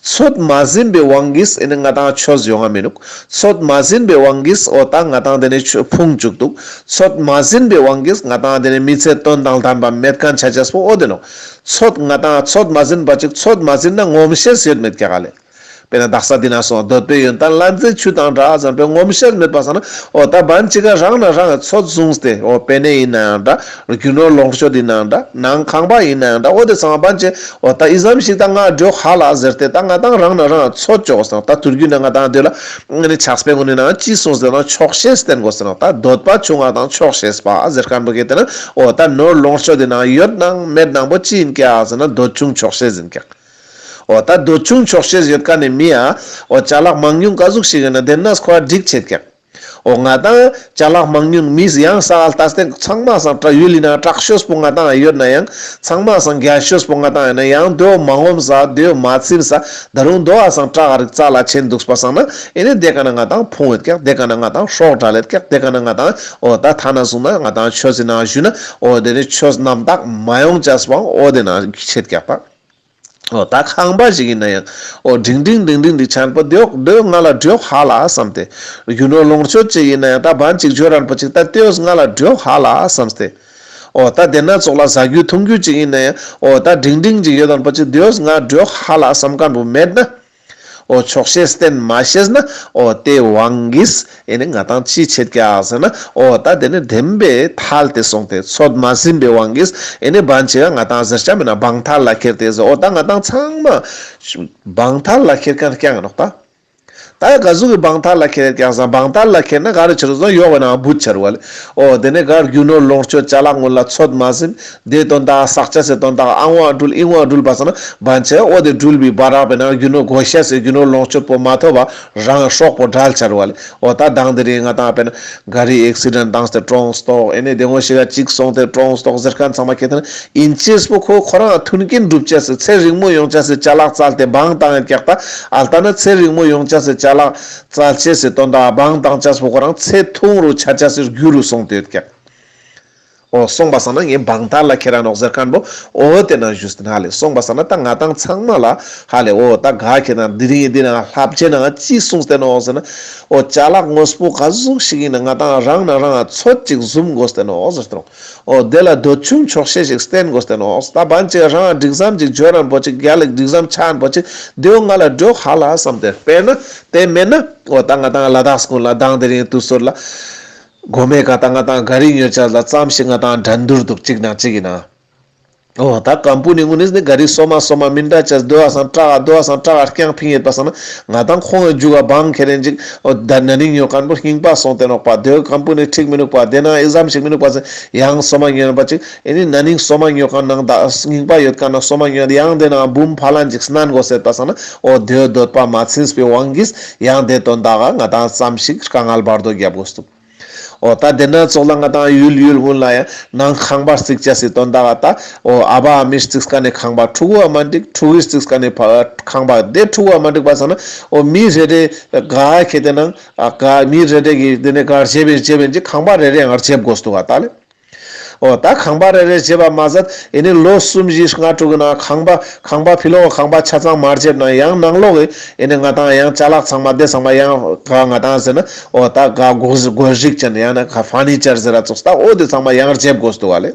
ཚོད་མ་ཟིན་པའི་དབང་གིས་ཨེ་ནི་ང་ཏང་ཆོས་ཡོང་ང་མི་ནུག་ཚོད་མ་ཟིན་པའི་དབང་གིས་འོ་ད་ང་ཏང་དེ་ནི་ཆོས་ཕུང་བཅུག་འདུག་ཚོད་མ་ཟིན་པའི་དབང་གིས་ང་ཏང་དེ་ནི་མི་ཚེ་དོན་དང་ལྡན་པ་མེད་མཁན་ཆ་ཆེས་པོ་འོ་དེ་ནོ། ཚོད་ང་ཏང་ཚོད་མ་ཟིན་པ་ཅིག་ཚོད་མ་ཟིན་ན་ངོམས་ཤེས་ཡོད་མེད་ཀྱག་ལེ། དཔེར་ན་དག་ས་འདི་ན་སོང་འདོད་པའི་ཡོན་ཏན་ལ་མཛེས་ཆུ་དང་འདྲ་ཟེར་པའི་ངོམས་ཤེས་མེད་པ་སང་ན་འོ་ད་བན་ཅིག་ག་རང་ན་རང་ཚོད་བཟུང་སྟེ་འོ་དཔེ་ནེ་ཡིན་ན་ཡང་འདྲ་རྒྱུ་ནོར་ལོངས་སྤྱོད་ཡིན་ན་ཡང་འདྲ་ནང་ཁང་པ་ཡིན་ན་ཡང་འདྲ་འོ་དེ་ཚང་མ་བན་ཅིག་འོ་ད་ཨི་ཙམ་ཞིག་ད་ང་འགྲོ་ཧ་ལ་ཟེར་ཏེ་ད་ང་ཏང་རང་ན་རང་ཚོད་ཅོག་སང་ད་དུས་རྒྱུན་ན་ང་ཏང་འདོད་ལ་ཨ་ནི་ཆགས་པའི་ངོ་ནས་ན་ཅི་གསུངས་ཟེར་ན་ཆོག་ཤེས་བསྟེན་དགོས་ཟེར་ན་ད་འདོད་པ་ཆུང་ང་དང་ཆོག་ཤེས་པ་ཟེར་མཁན་པོ་གེ་དེ་ན་འོ་ད་ནོར་ལོངས་སྤྱོད་དེ་ན་ཡོད་ནང་མེད་ནང་པོ་ཅི་ཡིན་ཀྱག་ཟེར་ན་འདོད་ཆུང་ཆོག་ཤེས་ཡིན་ཀྱག་འོ་ད་འདོད་ཆུང་ཆོག་ཤེས་ཡོད་མཁན་ནི་མི་ཡ། འོ་ཅ་ལག་མང་ཉུང་ག་ཟུག་ཞིག་ཡོད་ན་དེ་ན་ཁོ་འགྲིག་ཆེད་ཀྱག་འོ་ང་དང་ཅ་ལག་མང་ཉུང་མི་ཡང་ས་ལ་ལྟ་སྟེ་ཚང་མ་སང་དྲག་ཡུལ་ཡིན་ན་དྲག་ཤོས་པོ་ང་དང་ཡོད་ན་ཡང་ཚང་མ་སང་རྒྱལ་ཤོས་པོ་ང་དང་ཡོད་ན་ཡང་དེའོ་མ་ངོམས་ས་དེའོ་མ་ཚིམས་ས་ད་རུང་དེའོ་སང་དྲག་རིག་རྩ་ལ་ཆེན་འདུག་པ་སང་ན་ཨེ་ནི་དེ་ཀ་ན་ང་དང་ཕུང་ཡོད་ཀྱག་དེ་ཀ་ན་ང་དང་སྲོག་འདྲ་ལེད་ཀྱག་དེ་ཀ་ན་ང་དང་འོ་ད་ཐ་ན་བཟུང་ན་ང་དང་ཆོས་ཡིན་ན་ཞུ་ན་འོ་དེ་ནི་ཆོས་རྣམ་དག་མ་ཡོང་ཅེས་པའང་འོ་དེ་ན་ཆེད་ཀྱག་པ། འོ་ད་ཁང་པ་ཞིག་ཡིན་ན་ཡང་འོ་འབྲིང་འབྲིང་འབྲིང་འབྲིང་འདི་ཆེན་པོ་དེའོ་དེའོ་ང་ལ་འགྲོ་ཧ་ལ་བསམ་སྟེ། རྒྱུ་ནོར་ལོངས་སྤྱོད་ཅིག་ཡིན་ན་ཡང་ད་བན་ཅིག་འབྱོར་རན་པོ་ཅིག་ད་དེའོ་ང་ལ་འགྲོ་ཧ་ལ་བསམ་སྟེ། འོ་ད་དེ་ན་ཙོགས་ལ་ཟ་རྒྱུ་འཐུང་རྒྱུ་ཅིག་ཡིན་ན་ཡང་འོ་ད་འབྲིང་འབྲིང་ཅིག་ཡོད་རན་པོ་ཅིག་དེའོ་ང་འགྲོ་ཧ་ལ་བསམ་མཁན་པོ་མེད་ན། འོ་ཆོག་ཤེས་བསྟེན་མ་ཤེས་ན་འོ་དེའི་དབང་གིས་ཨེ་ནི་ང་དང་ཅི་ཆེད་ཀྱག་ཟེར་ན་འོ་ད་དེ་ནི་བདེན་པའི་ཐལ་ཏེ་སོང་སྟེ་ཚོད་མ་ཟིན་པའི་དབང་གིས་ཨེ་ནི་བན་ཅིག་ག་ང་དང་ཟེར་ཆ་མེད་ན་བང་ཐལ་ལ་ཁྱེར་ཏེ་ཟེར། འོ་ད་ང་དང་ཚང་མ་བང་ཐལ་ལ་ཁྱེར་མཁན་རྐྱང་ཡིན་ནོག་ད། ད་ག་ཟུག་གི་བང་ཐལ་ལ་ཁྱེར་ཀྱག་ཟེར་ན་བང་ཐལ་ལ་ཁྱེར་ན་ག་རེ་ཆ་རུག་ཟེར་ན་ཡོག་པའི་ནང་བུད་ཆ་རུག་པ་ལེ། འོ་དེ་ནི་ག་རྒྱུ་ནོར་ལོངས་སྤྱོད་ཅ་ལག་ངུན་ལ་ཚོད་མ་ཟིན། དེ་དོན་དག་བསགས་ཅེས་སི་དོན་དག་ཨ་ངོ་འགྲུལ་ཨི་ངོ་འགྲུལ་པ་སང་ན་བན་ཅིག་འོ་དེ་འགྲུལ་བའི་བར་རག་པའི་ནང་རྒྱུ་ནོར་དགོས་ཤེས་སི་རྒྱུ་ནོར་ལོངས་སྤྱོད་པོ་མ་ཐོབ་པ་རང་སྲོག་པོ་བྲལ་ཆ་རུག་པ་ལེ། འོ་ད་དང་དེ་རིང་ང་དང་དཔེར་ན་ག་རི་ཨེག་སི་ཌེན་བཏང་སྟེ་གྲོངས་ཏོག་ཨེ་ནི་དེ་ངོ་ཞིག་ག་ཅིག་སོང་སྟེ་གྲོངས་ཏོག་ཟེར་མཁན་ཚང་མ་ཁྱེད་དེ་ན་ཨིན་ཅེས་པོ་ཁོ་ཁོ་རང་མཐུན་རྐྱེན་སྒྲུབ་ཅེས་སི་ཚེ་རིང་མོ་ཡོང་ཅེས་སི་ཅ་ལག་བཙལ་ཏེ་བང་བཏང་ཡོད་ཀྱག་ད་ཨལ་ཏ་ན་ཚེ་རིང་མོ་ཡོང་ཅེས་སི་ཅ་ལག་བཙལ་ཅེས་སི་དོན་དག་བང་བཏང་ཅེས་པོ་ཁོ་རང་ཚེ་ཐུང་རུ་ཆ་ཅེས་སི་རྒྱུ་རུ་སོང་སྟེ་ཡོད་ཀྱག་འོ་སོང་པ་སང་ན་ངས་བང་ཐལ་ལ་ཁྱེར་ར་ནོག་ཟེར་མཁན་པོ་འོ་དེ་ན་ཞུས་ཏེ་ན་ཧ་ལེ། སོང་པ་སང་ན་ད་ང་དང་ཚང་མ་ལ་ཧ་ལེ་འོ་ད་ག་ཁྱེད་དང་འདི་རིང་འདི་ན་ལྷབ་ཅེ་ན་ཅི་གསུངས་ཏེ་ནོག་ཟེར་ན། འོ་ཅ་ལག་དངོས་པོ་ག་ཟུག་ཞིག་ཡིན་ན་ང་དང་རང་ན་རང་ཚོད་ཅིག་བཟུང་དགོས་ཏེ་ནོག་ཟེར་ཏེ་ནོག་འོ་དེ་ལ་འདོད་ཆུང་ཆོག་ཤེས་ཤིག་བསྟེན་དགོས་ཏེ་ནོག་ད་བན་ཅིག་རང་འགྲིག་ཙམ་ཅིག་འབྱོར་རན་པོ་ཅིག་རྒྱལ་ལ་འགྲིག་ཙམ་ཆ་རན་པོ་ཅིག་དེའོ་ང་ལ་འགྲོ་ཧ་ལ་བསམ་སྟེ། དཔེར་ན་དེ་མེད་ན་འོ་ད་ང་དང་ལ་དྭགས་ཀུན་ལ་དང་དེ་རིང་དུས་ཚོད་ལ། གོ་མེ་ཀ་ད་ང་དང་ག་རི་ཉོ་ཅེས་ལ་ཙམ་ཞིག་ང་དང་འགྲན་བསྡུར་འདུག་གཅིག་ནང་གཅིག་ཡིན་ན། འོ་ད་ཀམ་པུ་ནི་ངུན་ནི་ག་རི་སོ་མ་སོ་མ་མི་འདྲ་ཅེས་དེའོ་སང་དྲག་དེའོ་སང་དྲག་རྐྱང་ཕིང་ཡོད་པ་སང་ན་ང་དང་ཁོང་གི་རྒྱུ་ག་བང་ཁྱེར་རན་ཅིག་འོ་ད་ན་ནིང་ཉོ་མཁན་པོ་རྙིང་པ་སོང་སྟེ་ནོག་པ། དེའོ་ཀམ་པུ་ནི་འགྲིག་མི་ནུག་པ། དེ་ན་ཨི་ཙམ་ཞིག་མི་ནུག་པ་ཟེར་ཡང་སོ་མ་ཉོ་རན་པ་ཅིག་ཨེ་ནི་ན་ནིང་སོ་མ་ཉོ་མཁན་ནང་ད་རྙིང་པ་ཡོད་མཁན་ནང་སོ་མ་ཉོ་ཡང་དེ་ན་འབུམ་ཕ་ལན་ཅིག་སྣན་དགོས་ཟེར་པ་སང་ན་འོ་དེའོ་འདོད་པ་མ་ཚིམས་པའི་དབང་གིས་ཡང་དེ་དོན་དག་ག་ང་དང་ཙམ་ཞིག་དཀའ་ངལ་བར་དོ་རྒྱབ་དགོས་འདུག་འོ་ད་དེ་ན་ཙོགས་ལ་ང་དང་ཡུལ་ཡུལ་ཀུན་ལ་ཡང་ནང་ཁང་པ་རྩིག་ཅེས་སི་དོན་དག་ག་ད་འོ་ཨ་བ་ཨ་མི་རྩིག་མཁན་ནི་ཁང་པ་ཕྲུ་གུ་འ་མ་འགྲིག་ཕྲུ་གུའི་རྩིག་མཁན་ནི་ཁང་པ་དེ་ཕྲུ་གུ་འ་མ་འགྲིག་པ་སང་ན་འོ་མི་རེ་རེ་ག་ཁྱེད་དེ་ནང་ག་མི་རེ་རེ་གི་དེ་ནས་ག་རྗེབ་ཡིན་རྗེབ་ཡིན་ཅིག་ཁང་པ་རེ་རེ་ཡང་རྗེབ་དགོས་འདུག་ག་ད་ལེ། འོ་ད་ཁང་པ་རེ་རེ་བྱེད་པ་མ་ཟད་ཨེ་ནི་ལོ་གསུམ་བཞི་ལྔ་དྲུག་གི་ནང་ཁང་པ་ཁང་པ་ཕི་ལོག་ཁང་པ་ཆ་ཚང་མ་བྱེད་ན་ཡང་ནང་ལོག་གི་ཨེ་ནི་ང་ཏང་ཡང་ཅ་ལག་ཚང་མ་དེ་ཚང་མ་ཡང་ག་ང་ཏང་ཟེར་ན་འོ་ད་ག་སྒོ་སྒོ་རིགས་ཅན་ཡང་ན་ག་ཕར་ནི་ཅར་ཟེར་ར་ཙོགས་ད་འོ་དེ་ཚང་མ་ཡང་བྱེད་དགོས་འདུག་བ་ལེ།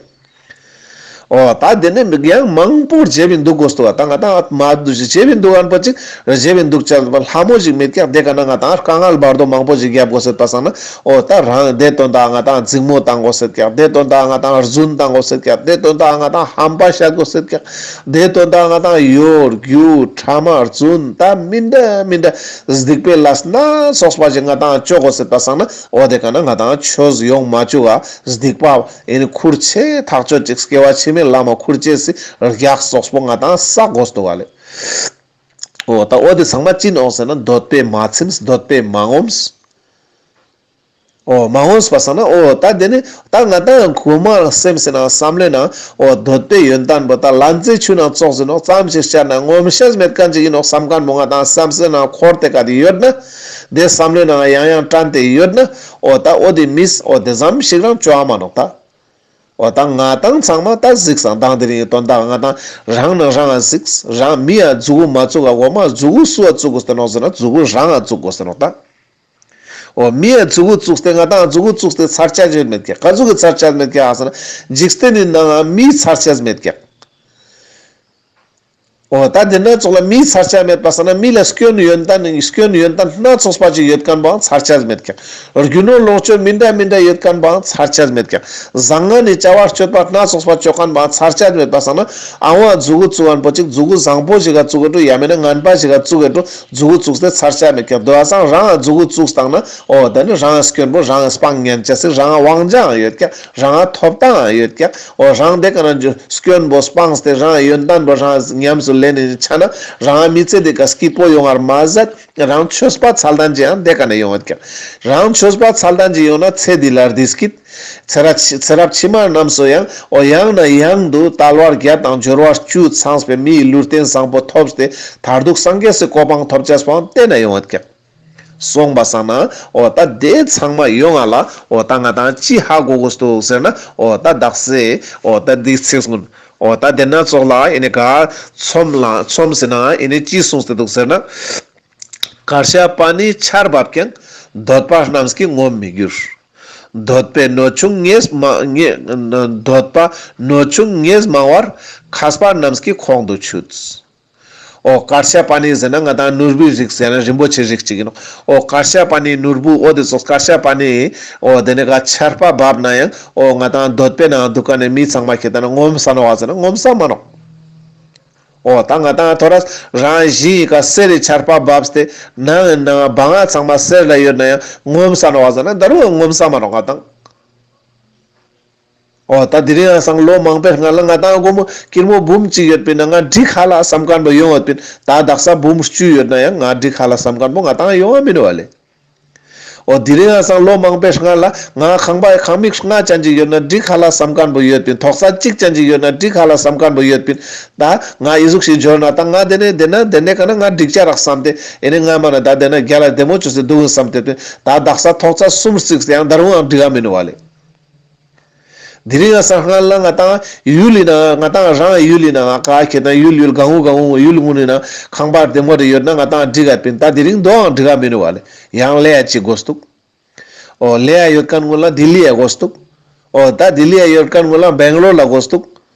འོ་ད་དེ་ནས་ཡང་མང་པོ་བྱེད་པའི་འདུག་དགོས་འདུག་བ། ད་ང་ཏང་མ་འདུག་ཞིག་བྱེད་པའི་འདུག་ཨན་པོ་ཅིག་བྱེད་པའི་འདུག་ཅ་ལ་ལྷ་མོ་ཞིག་མེད་ཀྱག། དེ་ག་ན་ང་ཏང་དཀའ་ངལ་བར་དོ་མང་པོ་ཞིག་རྒྱབ་དགོས་ཟེར་པ་སང་ན། འོ་ད་རང་དེ་དོན་དག་ང་ཏང་འཛིང་མོ་བཏང་དགོས་ཟེར་ཀྱག། དེ་དོན་དག་ང་ཏང་རྫུན་བཏང་དགོས་ཟེར་ཀྱག། དེ་དོན་དག་ང་ཏང་ཧམ་པ་བཤད་དགོས་ཟེར་ཀྱག། དེ་དོན་དག་ང་ཏང་གཡོ་སྒྱུ་ཕྲ་མ་རྫུན་ད་མི་འདྲ་མི་འདྲ་སྡིག་པའི་ལས་སྣ་ཚོགས་པ་ཞིག་ང་ཏང་བཅོ་དགོས་ཟེར་པ་སང་ན། འོ་དེ་ག་ན་ང་ཏང་ཆོས་ཡོང་མ་བཅུག་ག་སྡིག་པ་ཨེ་ནི་ཁུར་ཆེ་ཐག་ཆོད་ཅིག་སྐྱེ་བ་ཕྱི་མའི་ལམ་ཁུར་ཆེ་སི་རྒྱགས་ཙོགས་པོ་ང་ཏང་བསགས་དགོས་འདུག་བ་ལེ། འོ་ད་འོ་དེ་ཚང་མ་ཅི་ནོག་ཟེར་ན་འདོད་པས་མ་ཚིམས། འདོད་པས་མ་ངོམས། འོ་མ་ངོམས་པ་སང་ན་འོ་ད་དེ་ནི་ད་ང་ཏང་གོ་མ་སེམས་སི་ནང་བསམ་བློའི་ནང་འོ་འདོད་པའི་ཡོན་ཏན་པོ་ད་ལན་ཚྭའི་ཆུ་ནང་ཙོགས་ཟེར་ནོག་ཙམ་ཞིག་བཅར་ན་ངོམས་ཤེས་མེད་མཁན་ཅིག་ཡིན་ནོག་བསམ་མཁན་པོ་ང་ཏང་བསམ་སེ་ནང་འཁོར་ཏེ་ག་དེ་ཡོད་ན། དེ་བསམ་བློའི་ནང་ཡང་ཡང་དྲན་ཏེ་ཡོད་ན། འོ་ད་འོ་དེ་མིས་འོ་དེ་ཙམ་ཞིག་རང་བཅོ་ཨ་མ་ནོག་ད། འོ་ད་ང་ཏང་ཚང་མ་ད་གཟིགས་སང་དང་དེ་རིང་གི་དོན་དག་ང་ཏང་རང་ནང་རང་ང་གཟིགས། རང་མི་ཡ་མཛུ་གུ་མ་བཙུགས་ག་འོ་མ་མཛུ་གུ་སུ་བ་བཙུགས་དགོས་ཏེ་ནོག་ཟེར་ན་མཛུ་གུ་རང་ང་བཙུགས་དགོས་ཏེ་ནོག་ད། འོ་མི་ཡ་མཛུ་གུ་བཙུགས་ཏེ་ང་ཏང་མཛུ་གུ་བཙུགས་ཏེ་ཚར་ཆ་ཅེས་མེད་ཀྱག། ག་ཟུག་གི་ཚར་ཆ་མེད་ཀྱག་ཟེར་ན་འཇིག་རྟེན་ནི་ནང་ང་མིའི་ཚར་ཆ་མེད་ཀྱག། འོ་ད་དེ་སྣ་ཚོགས་ལ་མིའི་ཚར་ཆ་མེད་པ་སང་ན་མི་ལ་སྐྱོན་ཡོན་ཏན་སྐྱོན་ཡོན་ཏན་སྣ་ཚོགས་པ་ཅིག་ཡོད་མཁན་པའང་ཚར་ཆ་མེད་ཀྱག། རྒྱུ་ནོར་ལོངས་སྤྱོད་མི་འདྲ་མི་འདྲ་ཡོད་མཁན་པའང་ཚར་ཆ་མེད་ཀྱག། བཟང་ངན་ནི་བྱ་བ་སྤྱོད་པ་སྣ་ཚོགས་པ་བཅོ་མཁན་པའང་ཚར་ཆ་མེད་པ་སང་ན་ཨ་བ་མཛུ་གུ་བཙུགས་མཁན་པོ་ཅིག་མཛུ་གུ་བཟང་པོ་ཞིག་ག་བཙུགས་གི་འགྲོ་ཡ་མེད་ན་ངན་པ་ཞིག་ག་བཙུགས་གི་འགྲོ་མཛུ་གུ་བཙུགས་ཏེ་ཚར་ཆ་མེད་ཀྱག། དོ་བ་སང་རང་ང་མཛུ་གུ་བཙུགས་བཏང་ན་འོ་ད་ནི་རང་ང་སྐྱོན་པོ་རང་ང་སྤང་ཉན་ཆ་སི་རང་ང་དབང་ཆའང་ཡོད་ཀྱག། རང་ང་ཐོབ་ཐང་ཡོད་ཀྱག། འོ་རང་དེ་ག་ན་སྐྱོན་པོ་སྤངས་ཏེ་རང་ཡོན་ཏན་པོ་རང་ཉམས་སུ་ལེན་ནི་ཆ་ན་རང་མི་ཚེ་དེ་ཀ་སྐྱིད་པོ་ཡོང་བར་མ་ཟད་རང་ཆོས་པ་ཚད་ལྡན་ཅིག་ཡང་དེ་ག་ན་ཡོང་བ་ཀྱག། རང་ཆོས་པ་ཚད་ལྡན་ཅིག་ཡོང་ན་ཚེ་འདི་ལ་བདེ་སྐྱིད། ཚེ་རབས་ཕྱི་ཚེ་རབས་ཕྱི་མ་རྣམས་སུ་ཡང་འོ་ཡང་ན་ཡང་དུ་དལ་བ་བརྒྱད་དང་འབྱོར་བ་བཅུ་ཚང་བའི་མིའི་ལུས་རྟེན་བཟང་པོ་ཐོབ་སྟེ་མཐར་ཐུག་སངས་རྒྱས་སི་གོ་འཕང་ཐོབ་ཅེས་པོའང་དེ་ན་ཡོང་བ་ཀྱག། སོང་པ་སང་ན་འོ་ད་དེ་ཚང་མ་ཡོང་ང་ལ་འོ་ད་ང་ཏང་ཅི་ཧ་གོ་དགོས་འདུག་ཟེར་ན་འོ་ད་དག་ས་འོ་ད་འདི་ཚིག་གུན་འོ་ད་དེ་སྣ་ཚོགས་ལ་ཨེ་ནི་ག་ཚོམས་ལ་ཚོམས་ཟེར་ན་ཨེ་ནི་ཅི་གསུངས་ཏེ་འདུག་ཟེར་ན། གར་ཞ་པ་ཎི་ཆར་བབས་ཀྱང་། འདོད་པ་རྣམས་ཀྱིས་ངོམས་མི་འགྱུར། འདོད་པའི་སྣོད་ཆུང་ངེས་མ་ངེ་འདོད་པ་སྣོད་ཆུང་ངེས་མང་བར། མཁས་པ་རྣམས་ཀྱིས་ཁོང་དུ་ཆུད། འོ་གར་ཞ་པ་ཎི་ཟེར་ན་ང་ཏང་ནོར་བུའི་རིགས་ཟེར་ན་རིན་པོ་ཆེའི་རིགས་ཅིག་ཡིན་ནོག། འོ་གར་ཞ་པ་ཎི་ནོར་བུ་འོ་དེ་ཙོགས་གར་ཞ་པ་ཎི་འོ་དེ་ནི་ག་ཆར་པ་བབས་ན་ཡང་འོ་ང་ཏང་འདོད་པའི་ནང་འདུག་ག་ནས་མི་ཚང་མ་ཁྱེད་ད་ན་ངོམས་ས་ནོག་བ་ཟེར་ན་ངོམས་ས་མ་ནོག། འོ་ད་ང་ཏང་ཐོ་རས་རང་ཞིང་ག་གསེར་རི་ཆར་པ་བབས་ཏེ་ནང་ནང་བང་ང་ཚང་མ་གསེར་ལ་ཡོད་ན་ཡང་ངོམས་ས་ནོག་བ་ཟེར་ན་ད་རུང་ངོམས་ས་མ་ནོག་ང་ཏང་། འོ་ད་དེ་རིང་ཡང་སང་ལོ་མང་པོའི་སྔ་ལ་ང་ཏང་སྒོར་མོ་སྐྱིར་མོ་འབུམ་གཅིག་ཡོད་པིན་ན་ང་འགྲིག་ཧ་ལ་བསམ་མཁན་པོ་ཡོང་ཡོད་པིན། ད་དག་ས་འབུམ་བཅུ་ཡོད་ན་ཡང་ང་འགྲིག་ཧ་ལ་བསམ་མཁན་པོ་ང་ཏང་ཡོང་བ་མིན་བ་ལེ། འོ་དེ་རིང་ཡང་སང་ལོ་མང་པོའི་སྔ་ལ་ང་ཁང་པ་ཁང་མིག་ལྔ་ཅན་ཅིག་ཡོད་ན་འགྲིག་ཧ་ལ་བསམ་མཁན་པོ་ཡོད་པིན། ཐོག་ས་གཅིག་ཅན་ཅིག་ཡོད་ན་འགྲིག་ཧ་ལ་བསམ་མཁན་པོ་ཡོད་པིན། ད་ང་ཨི་ཟུག་ཞིག་འབྱོར་ན་ད་ང་དེ་ནས་དེ་ན་དེ་ནས་ག་ན་ང་འགྲིག་ཅ་རག་བསམ་སྟེ་ཨེ་ནས་ང་མ་ན་ད་དེ་ན་རྒྱ་ལ་བདེ་མོ་བཅོས་སེ་འདུག་བསམ་སྟེ་པིན། ད་དག་ས་ཐོག་ས་གསུམ་བརྩིགས་ཏེ་ཡང་ད་རུང་ཡང་འགྲིག་ག་མིན་བ་ལེ། དེ་རིང་ཡང་སང་སྔ་ལ་ང་ཏང་ཡུལ་ལི་ནང་ང་ཏང་རང་ཡུལ་ལི་ནང་ང་ག་ཁྱེད་ད་ཡུལ་ཡུལ་གང་བོ་གང་བོ་ཡུལ་ངུ་ནི་ནང་ཁང་པ་བདེ་མོ་རེ་ཡོད་ན་ང་ཏང་འགྲིག་ག་པིན། ད་དེ་རིང་དོའང་འགྲིག་ག་མིན་བ་ལེ། ཡང་ལེ་ཡ་ཅིག་དགོས་འདུག། འོ་ལེ་ཡ་ཡོད་མཁན་ངུ་ལ་ལྡི་ལི་ཡ་དགོས་འདུག། འོ་ད་ལྡི་ལི་ཡ་ཡོད་མཁན་ངུ་ལ་བེང་ལོར་ལ་དགོས་འདུག།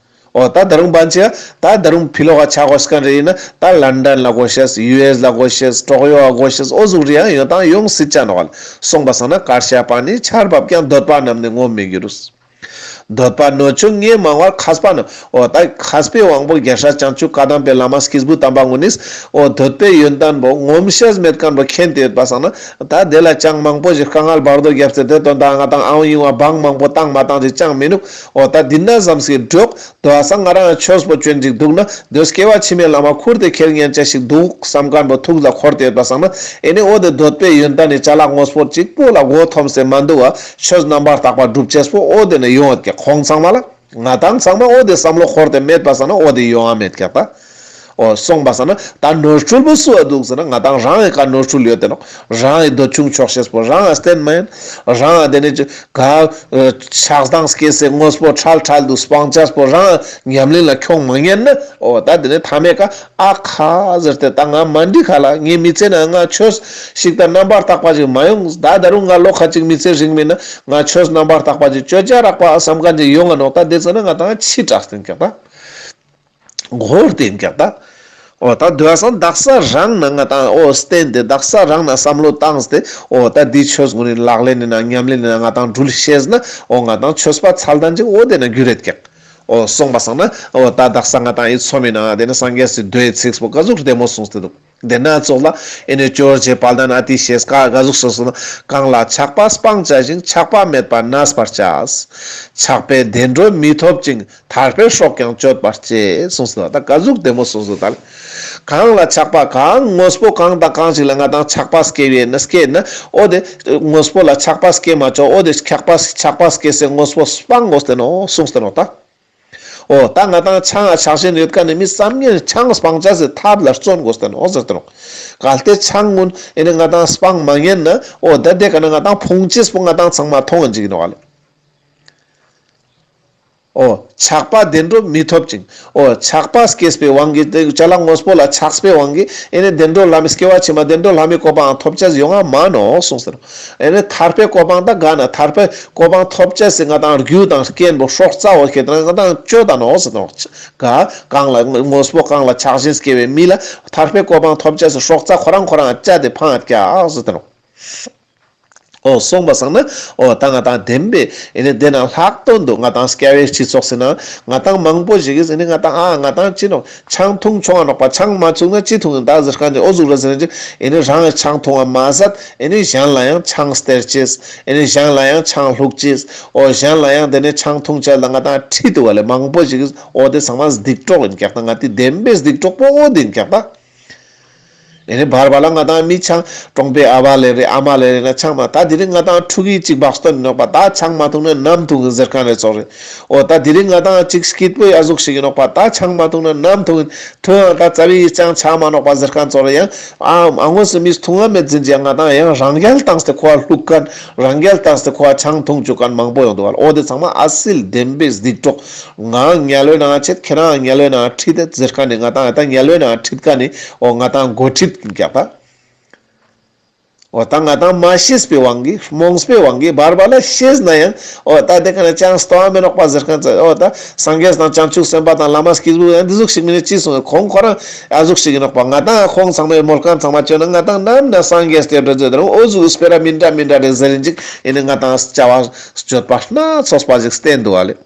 འོ་ད་ད་རུང་བན་ཆེ་ད་ད་རུང་ཕི་ལོག་ག་ཆ་དགོས་མཁན་རེ་ཡིན་ན་ད་ལན་ཌན་ལ་དགོས་ཤེས། ཡུ་ཨེས་ལ་དགོས་ཤེས། ཀྲོག་ཡོ་ལ་དགོས་ཤེས། འོ་ཟུག་རེ་ཡང་ཡོད་དང་ཡོང་སྲིད་ཅ་ནོག་ལེ། སོང་པ་སང་ན་གར་ཞ་པ་ཎི་ཆར་བབས་ཀྱང་། འདོད་པ་རྣམས་ནི་ངོམས་མི་འགྱུར། འདོད་པ་སྣོད་ཆུང་ངེས་མང་བར། མཁས་པ་རྣམས་འོ་ད་མཁས་པའི་དབང་པོ་རྒྱལ་སྲས་བྱང་ཆུབ་བཀའ་གདམས་པའི་བླ་མ་སྐྱེས་བུ་དམ་པ་ངུ་ནིས་འོ་འདོད་པའི་ཡོན་ཏན་པོ་ངོམས་ཤེས་མེད་མཁན་པོ་མཁྱེན་ཏེ་ཡོད་པ་སང་ན་ད་དེ་ལ་ཅང་མང་པོ་ཞིག་དཀའ་ངལ་བར་དོ་རྒྱབ་སྟེ་དེ་དོན་དག་ང་ཏང་ཨང་ཡིན་བ་བང་མང་པོ་བཏང་མ་བཏང་ཅིག་ཅང་མི་ནུག། འོ་ད་འདི་ན་ཙམ་ཞིག་འགྲོགས། དོ་བ་སང་ང་རང་ཆོས་པོ་ཅན་ཅིག་འདུག་ན་དོ་སྐྱེ་བ་ཕྱི་མའི་ལམ་ཁུར་ཏེ་ཁྱེར་ཉན་ཅ་ཞིག་འདུག་བསམ་མཁན་པོ་ཐུགས་ལ་འཁོར་ཏེ་ཡོད་པ་སང་ན་ཨེ་ནི་འོ་དེ་འདོད་པའི་ཡོན་ཏན་ནི་ཅ་ལག་དངོས་པོ་གཅིག་པོ་ལ་མགོ་འཐོམས་ཏེ་མ་འདུག་བ། ཆོས་རྣམ་པར་དག་པ་སྒྲུབ་ཅེས་པོ་འོ་དེ་ནི་ཡོང་བ་ཀྱག། ཁོང་ཚང་མ་ལ་ང་ཏང་ཚང་མ་འོ་དེ་བསམ་བློ་འཁོར་ཏེ་མེད་པ་སང་ན་འོ་དེ་ཡོང་བ་མེད་ཀྱག་ད། འོ་སོང་པ་སང་ན་ད་ནོར་འཁྲུལ་པོ་སུ་འ་འདུག་ཟེར་ན་ང་ཏང་རང་ངི་ཀ་ནོར་འཁྲུལ་ཡོད་དེ་ནོག། རང་ངི་འདོད་ཆུང་ཆོག་ཤེས་པོ་རང་ངི་བསྟེན་མ་ཡིན། རང་ངི་དེ་ནས་ཅི་ག་ཆགས་སྡང་སྐྱེས་སའི་དངོས་པོ་འཕྲལ་འཕྲལ་དུ་སྤང་བྱ་པོ་རང་ངི་ཉམས་ལེན་ལ་ཁྱོང་མ་ཉན་ན། འོ་ད་དེ་ནས་མཐའ་མའི་ཀ་ཨ་ཁ་ཟེར་ཏེ་ད་ང་མ་འགྲིག་ཁ་ལ་ངའི་མི་ཚེ་ན་ང་ཆོས་ཤིག་ད་རྣམ་པར་དག་པ་ཅིག་མ་ཡོང་། ད་ད་རུང་ང་ལོ་ཁ་ཅིག་མི་ཚེ་རིང་མིན་ན་ང་ཆོས་རྣམ་པར་དག་པ་ཅིག་ཅོ་ཅ་རག་པ་བསམ་མཁན་ཅིག་ཡོང་ང་ནོག། ད་དེ་ཚོ་ན་ང་ཏང་ཕྱི་དྲགས་ཏེ་ཀྱག་ད། འགོར་ཏེ་ཀྱག་ད། འོ་ད་དེ་བ་སང་དག་ས་རང་ན་ང་ཏང་འོ་བསྟེན་ཏེ་དག་ས་རང་ན་བསམ་བློ་བཏང་སྟེ་འོ་ད་འདི་ཆོས་ངོ་ནི་ལག་ལེན་ནི་ན་ཉམས་ལེན་ནི་ན་ང་ཏང་འགྲུལ་ཤེས་ན་འོ་ང་ཏང་ཆོས་པ་མཚན་ལྡན་ཅིག་འོ་དེ་ན་འགྱུར་རེད་ཀྱག། འོ་སོང་པ་སང་ན་འོ་ད་དག་ས་ང་ཏང་ཨི་ཚོམ་མི་ན་དེ་ནི་སངས་རྒྱས་སི་མདོའི་ཚིག་པོ་ག་ཟུག་བདེ་མོ་གསུངས་ཏེ་འདུག། དེ་ན་ཙོགས་ལ་ཨེ་ནི་ཅོར་ཅེ་དཔལ་ལྡན་ཨ་ཏི་ཤེས་ཀ་ག་ཟུག་གསུངས་སོང་ན། གང་ལ་ཆགས་པ་སྤང་བྱ་ཞིང་། ཆགས་པ་མེད་པར་གནས་པར་བྱ། ཆགས་པས་བདེ་འགྲོ་མི་ཐོབ་ཅིང་། ཐར་པའི་སྲོག་ཀྱང་གཅོད་པར་བྱེད། གསུངས་སོང་ད་ག་ཟུག་བདེ་མོ་གསུངས་སོང་ད། གང་ལ་ཆགས་པ་གང་དངོས་པོ་གང་དང་གང་ཞིག་ལ་ང་ཏང་ཆགས་པ་སྐྱེ་བས་ན་སྐྱེ་ན་འོ་དེ་དངོས་པོ་ལ་ཆགས་པ་སྐྱེ་མ་ཆོག། འོ་དེ་ཆགས་པ་ཆགས་པ་སྐྱེ་སའི་དངོས་པོ་སྤང་དགོས་ཏེ་ནོག་གསུངས་ཏེ་ནོག་ད། འོ་ད་ང་ཏང་ཆང་ང་ཆགས་ཞེན་ཡོད་མཁན་ནི་མི་ཙམ་ཉན་ཆང་སྤང་བྱ་སི་ཐབས་ལ་བརྩོན་དགོས་ཏེ་ནོག་ཟེར་ཏེ་ནོག། གལ་ཏེ་ཆང་ངུན་ཨེ་ནི་ང་ཏང་སྤང་མ་ཉན་ན་འོ་ད་དེ་ཀ་ན་ང་ཏང་ཕུང་ཅེས་པོ་ང་ཏང་ཚང་མ་མཐོང་ངན་ཅིག་ཡིན་ནོག་ལེ། འོ་ཆགས་པ་བདེ་འགྲོ་མི་ཐོབ་ཅིང་། འོ་ཆགས་པ་སྐྱེས་པའི་དབང་གིས་དེ་ཅ་ལག་དངོས་པོ་ལ་ཆགས་པའི་དབང་གིས་ཨེ་ནི་བདེ་འགྲོ་ལྷ་མི་སྐྱེ་བ་ཕྱི་མ་བདེ་འགྲོ་ལྷ་མིའི་གོ་འཕང་ཐོབ་ཅེས་ཡོང་ང་མ་ནོག་གསུངས་ཏེ་ནོག། ཨེ་ནི་ཐར་པའི་གོ་འཕང་ད་ག་ན་ཐར་པའི་གོ་འཕང་ཐོབ་ཅེས་སི་ང་ཏང་རྒྱུ་དང་རྐྱེན་པོ་སྲོག་རྩ་འོ་ཁེ་ཏེ་ན་ང་ཏང་ཅོ་ད་ནོག་ཟེར་ཏེ་ནོག། ག་གང་ལ་དངོས་པོ་གང་ལ་ཆགས་ཞེན་སྐྱེ་བའི་མི་ལ་ཐར་པའི་གོ་འཕང་ཐོབ་ཅེས་སི་སྲོག་རྩ་ཁོ་རང་ཁོ་རང་བཅད་དེ་ཕང་ཡོད་ཀྱག་ཟེར་ཏེ་ནོག། འོ་སོང་པ་སང་ན་འོ་ད་ང་ཏང་བདེན་པའི་ཨེ་ནི་དེ་ན་ལྷག་དོན་དུ་ང་ཏང་སྐྱ་བོའི་སྤྱི་ཚོགས་སི་ན་ང་ཏང་མང་པོ་ཞིག་གིས་ཨེ་ནི་ང་ཏང་ཨ་ང་ཏང་ཅི་ནོག་ཆང་འཐུང་ཆོག་ག་ནོག་པ། ཆང་མ་འཐུང་ན་ཅི་འཐུང་ཡིན་ད་ཟེར་མཁན་ཅིག་འོ་ཟུག་རེ་ཟེར་མཁན་ཅིག་ཨེ་ནི་རང་ཆང་འཐུང་བ་མ་ཟད་ཨེ་ནི་གཞན་ལ་ཡང་ཆང་སྟེར་ཅེས། ཨེ་ནི་གཞན་ལ་ཡང་ཆང་བླུག་ཅེས། འོ་གཞན་ལ་ཡང་དེ་ནས་ཆང་འཐུང་ཅེས་ལ་ང་ཏང་ཁྲིད་དུ་བ་ལེ་མང་པོ་ཞིག་གིས་འོ་དེ་ཚང་མ་སྡིག་གྲོགས་ཡིན་ཀྱག་ད། ང་ཏི་བདེན་པའི་སྡིག་གྲོགས་པོ་འོ་དེ་ཡིན་ཀྱག་ད། ཨེ་ནི་བར་བར་ལ་ང་ཏང་མི་ཆང་གྲོང་པའི་ཨ་བ་ལེ་རེ་ཨ་མ་ལེ་རེ་ན་ཆང་མ་ད་དེ་རིང་ང་ཏང་ཕྲུ་གུའི་ཅིག་བག་སྟོན་ཡིན་ནོག་པ། ད་ཆང་མ་འཐུང་ན་ནམ་འཐུང་ཡིན་ཟེར་མཁན་རེ་ཙོགས་རེ། འོ་ད་དེ་རིང་ང་ཏང་ཅིག་སྐྱིད་པོའི་ཨ་ཟུག་ཞིག་ཡིན་ནོག་པ། ད་ཆང་མ་འཐུང་ན་ནམ་འཐུང་ཡིན། ཐོན་ཡང་ད་རྩ་བའི་ཡིད་ཅང་ཆགས་མ་ནོག་པ་ཟེར་མཁན་ཙོགས་རེ་ཡང་ཨ་ཨ་ངོས་སུ་མིས་འཐུང་ང་མེད་ཟིན་ཅི་ཡང་ང་ཏང་ཡང་རང་རྒྱལ་བཏང་སྟེ་ཁོ་བ་བླུག་མཁན་རང་རྒྱལ་བཏང་སྟེ་ཁོ་བ་ཆང་འཐུང་བཅུག་མཁན་མང་པོ་ཡོང་འདུག་བ། འོ་དེ་ཚང་མ་ཨ་སིལ་བདེན་པའི་སྡིག་གྲོགས། ང་དམྱལ་བའི་ནང་ཆེད་ཁྱེད་རང་དམྱལ་བའི་ནང་ཁྲིད་དེ་ཟེར་མཁན་ནི་ང་ཏང་ད་དམྱལ་བའི་ནང་ཁྲིད་མཁན་ནི་འོ་ང་ཏང་འགོ་ཁྲིད་ཀྱག་ད། འོ་ད་ང་ཏང་མ་ཤེས་པའི་དབང་གིས་རྨོངས་པའི་དབང་གིས་བར་བར་ལ་ཤེས་ན་ཡང་འོ་ད་དེ་ཀ་ན་ཅང་སྟོང་བ་མེད་ནོག་པ་ཟེར་མཁན་ཙོགས། འོ་ད་སངས་རྒྱས་དང་བྱང་ཆུབ་སེམས་དཔའ་དང་བླ་མ་སྐྱེས་བུ་ཡང་འདི་ཟུག་ཞིག་མིན་ནི་ཅི་གསུངས་ཁོང་ཁོ་རང་ཨ་ཟུག་ཞིག་ཡིན་ནོག་པ། ང་ཏང་ཁོང་ཚང་མའི་མོལ་མཁན་ཚང་མ་བཅོས་ན་ང་ཏང་ནམ་ན་སངས་རྒྱས་ཏེ་འགྲོ་ཟེར་རུང་འོ་ཟུག་སྤེ་ར་མི་འདྲ་མི་འདྲ་རེ་ཟེར་རིན་ཅིག་ཡིན་ནི་ང་ཏང་བྱ་བ་སྤྱོད་པ་སྣ་ཚོགས་པ་ཞིག་བསྟན་འདུག་བ་ལེ།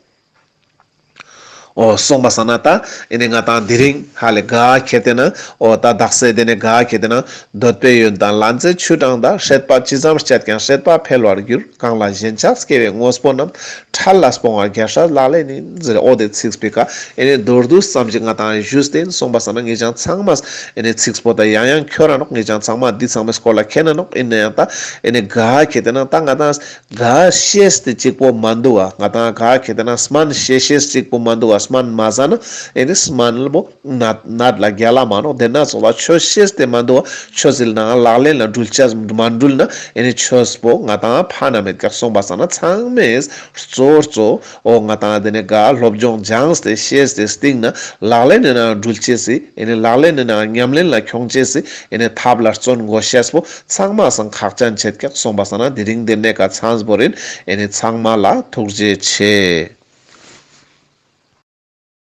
འོ་སོང་པ་སང་ན་ད་ཨེ་ནི་ང་ཏང་དེ་རིང་ཧ་ལེ་ག་ཁེ་ཏེ་ན་འོ་ད་དག་ས་དེ་ནས་ག་ཁེ་ཏེ་ན་འདོད་པའི་ཡོན་ཏན་ལན་ཚྭའི་ཆུ་གྲང་འདྲ། སྲེད་པ་ཇི་ཙམ་སྤྱད་ཀྱང་སྲེད་པ་འཕེལ་བར་འགྱུར། གང་ལ་ཞེན་ཆགས་སྐྱེ་བའི་དངོས་པོ་རྣམས། འཕྲལ་ལ་སྤོང་བ་རྒྱལ་སྲས་ལག་ལེན་ཡིན། ཟེར་འོ་དེ་ཚིག་པའི་ཀ་ཨེ་ནི་མདོར་བསྡུས་ཙམ་ཞིག་ང་ཏང་ཞུས་ཏེ་སོང་པ་སང་ན་ངེད་ཅག་ཚང་མ་ཨེ་ནི་ཚིག་པོ་ད་ཡང་ཡང་འཁྱོར་ར་ནོག། ངེད་ཅག་ཚང་མ་འདི་ཚང་མའི་སྐོར་ལ་མཁྱེན་ན་ནོག། ཡིན་ན་ཡང་ད་ཨེ་ནི་ག་ཁེ་ཏེ་ན་ད་ང་ཏང་ག་ཤེས་ཏེ་གཅིག་པོ་མ་འདུག་བ། ང་ཏང་ག་ཁེ་ཏེ་ན་སྨན་ཤེས་ཤེས་གཅིག་པོ་མ་འདུག་བ། སྨན་མ་ཟ་ན་ཨེ་ནི་སྨན་པོ་ནད་ནད་ལ་རྒྱལ་ལ་མ་ནོག། དེ་ན་ཚོགས་ལ་ཆོས་ཤེས་ཏེ་མ་འདུག་བ། ཆོས་ཟིལ་ནང་ལག་ལེན་ལ་འགྲུལ་ཆ་མ་འགྲུལ་ན་ཨེ་ནི་ཆོས་པོ་ང་ཏང་ཕ་ན་མེད་ཀྱག། སོང་པ་སང་ན་ཚང་མས་གཙོ་གཙོ་འོ་ང་ཏང་དེ་ནས་ག་སློབ་སྦྱོང་སྦྱངས་ཏེ་ཤེས་ཏེ་སྟིང་ན་ལག་ལེན་ནང་འགྲུལ་ཆེས་སི་ཨེ་ནི་ལག་ལེན་ནང་ཉམས་ལེན་ལ་ཁྱོང་ཆེས་སི་ཨེ་ནི་ཐབས་ལ་བརྩོན་དགོས་ཤེས་པོ་ཚང་མ་སང་ཁག་ཅན་ཆེད་ཀྱག། སོང་པ་སང་ན་དེ་རིང་དེ་ནས་ཀ་ཚང་པོ་རིན། ཨེ་ནི་ཚང་མ་ལ་ཐུགས་རྗེ་ཆེ།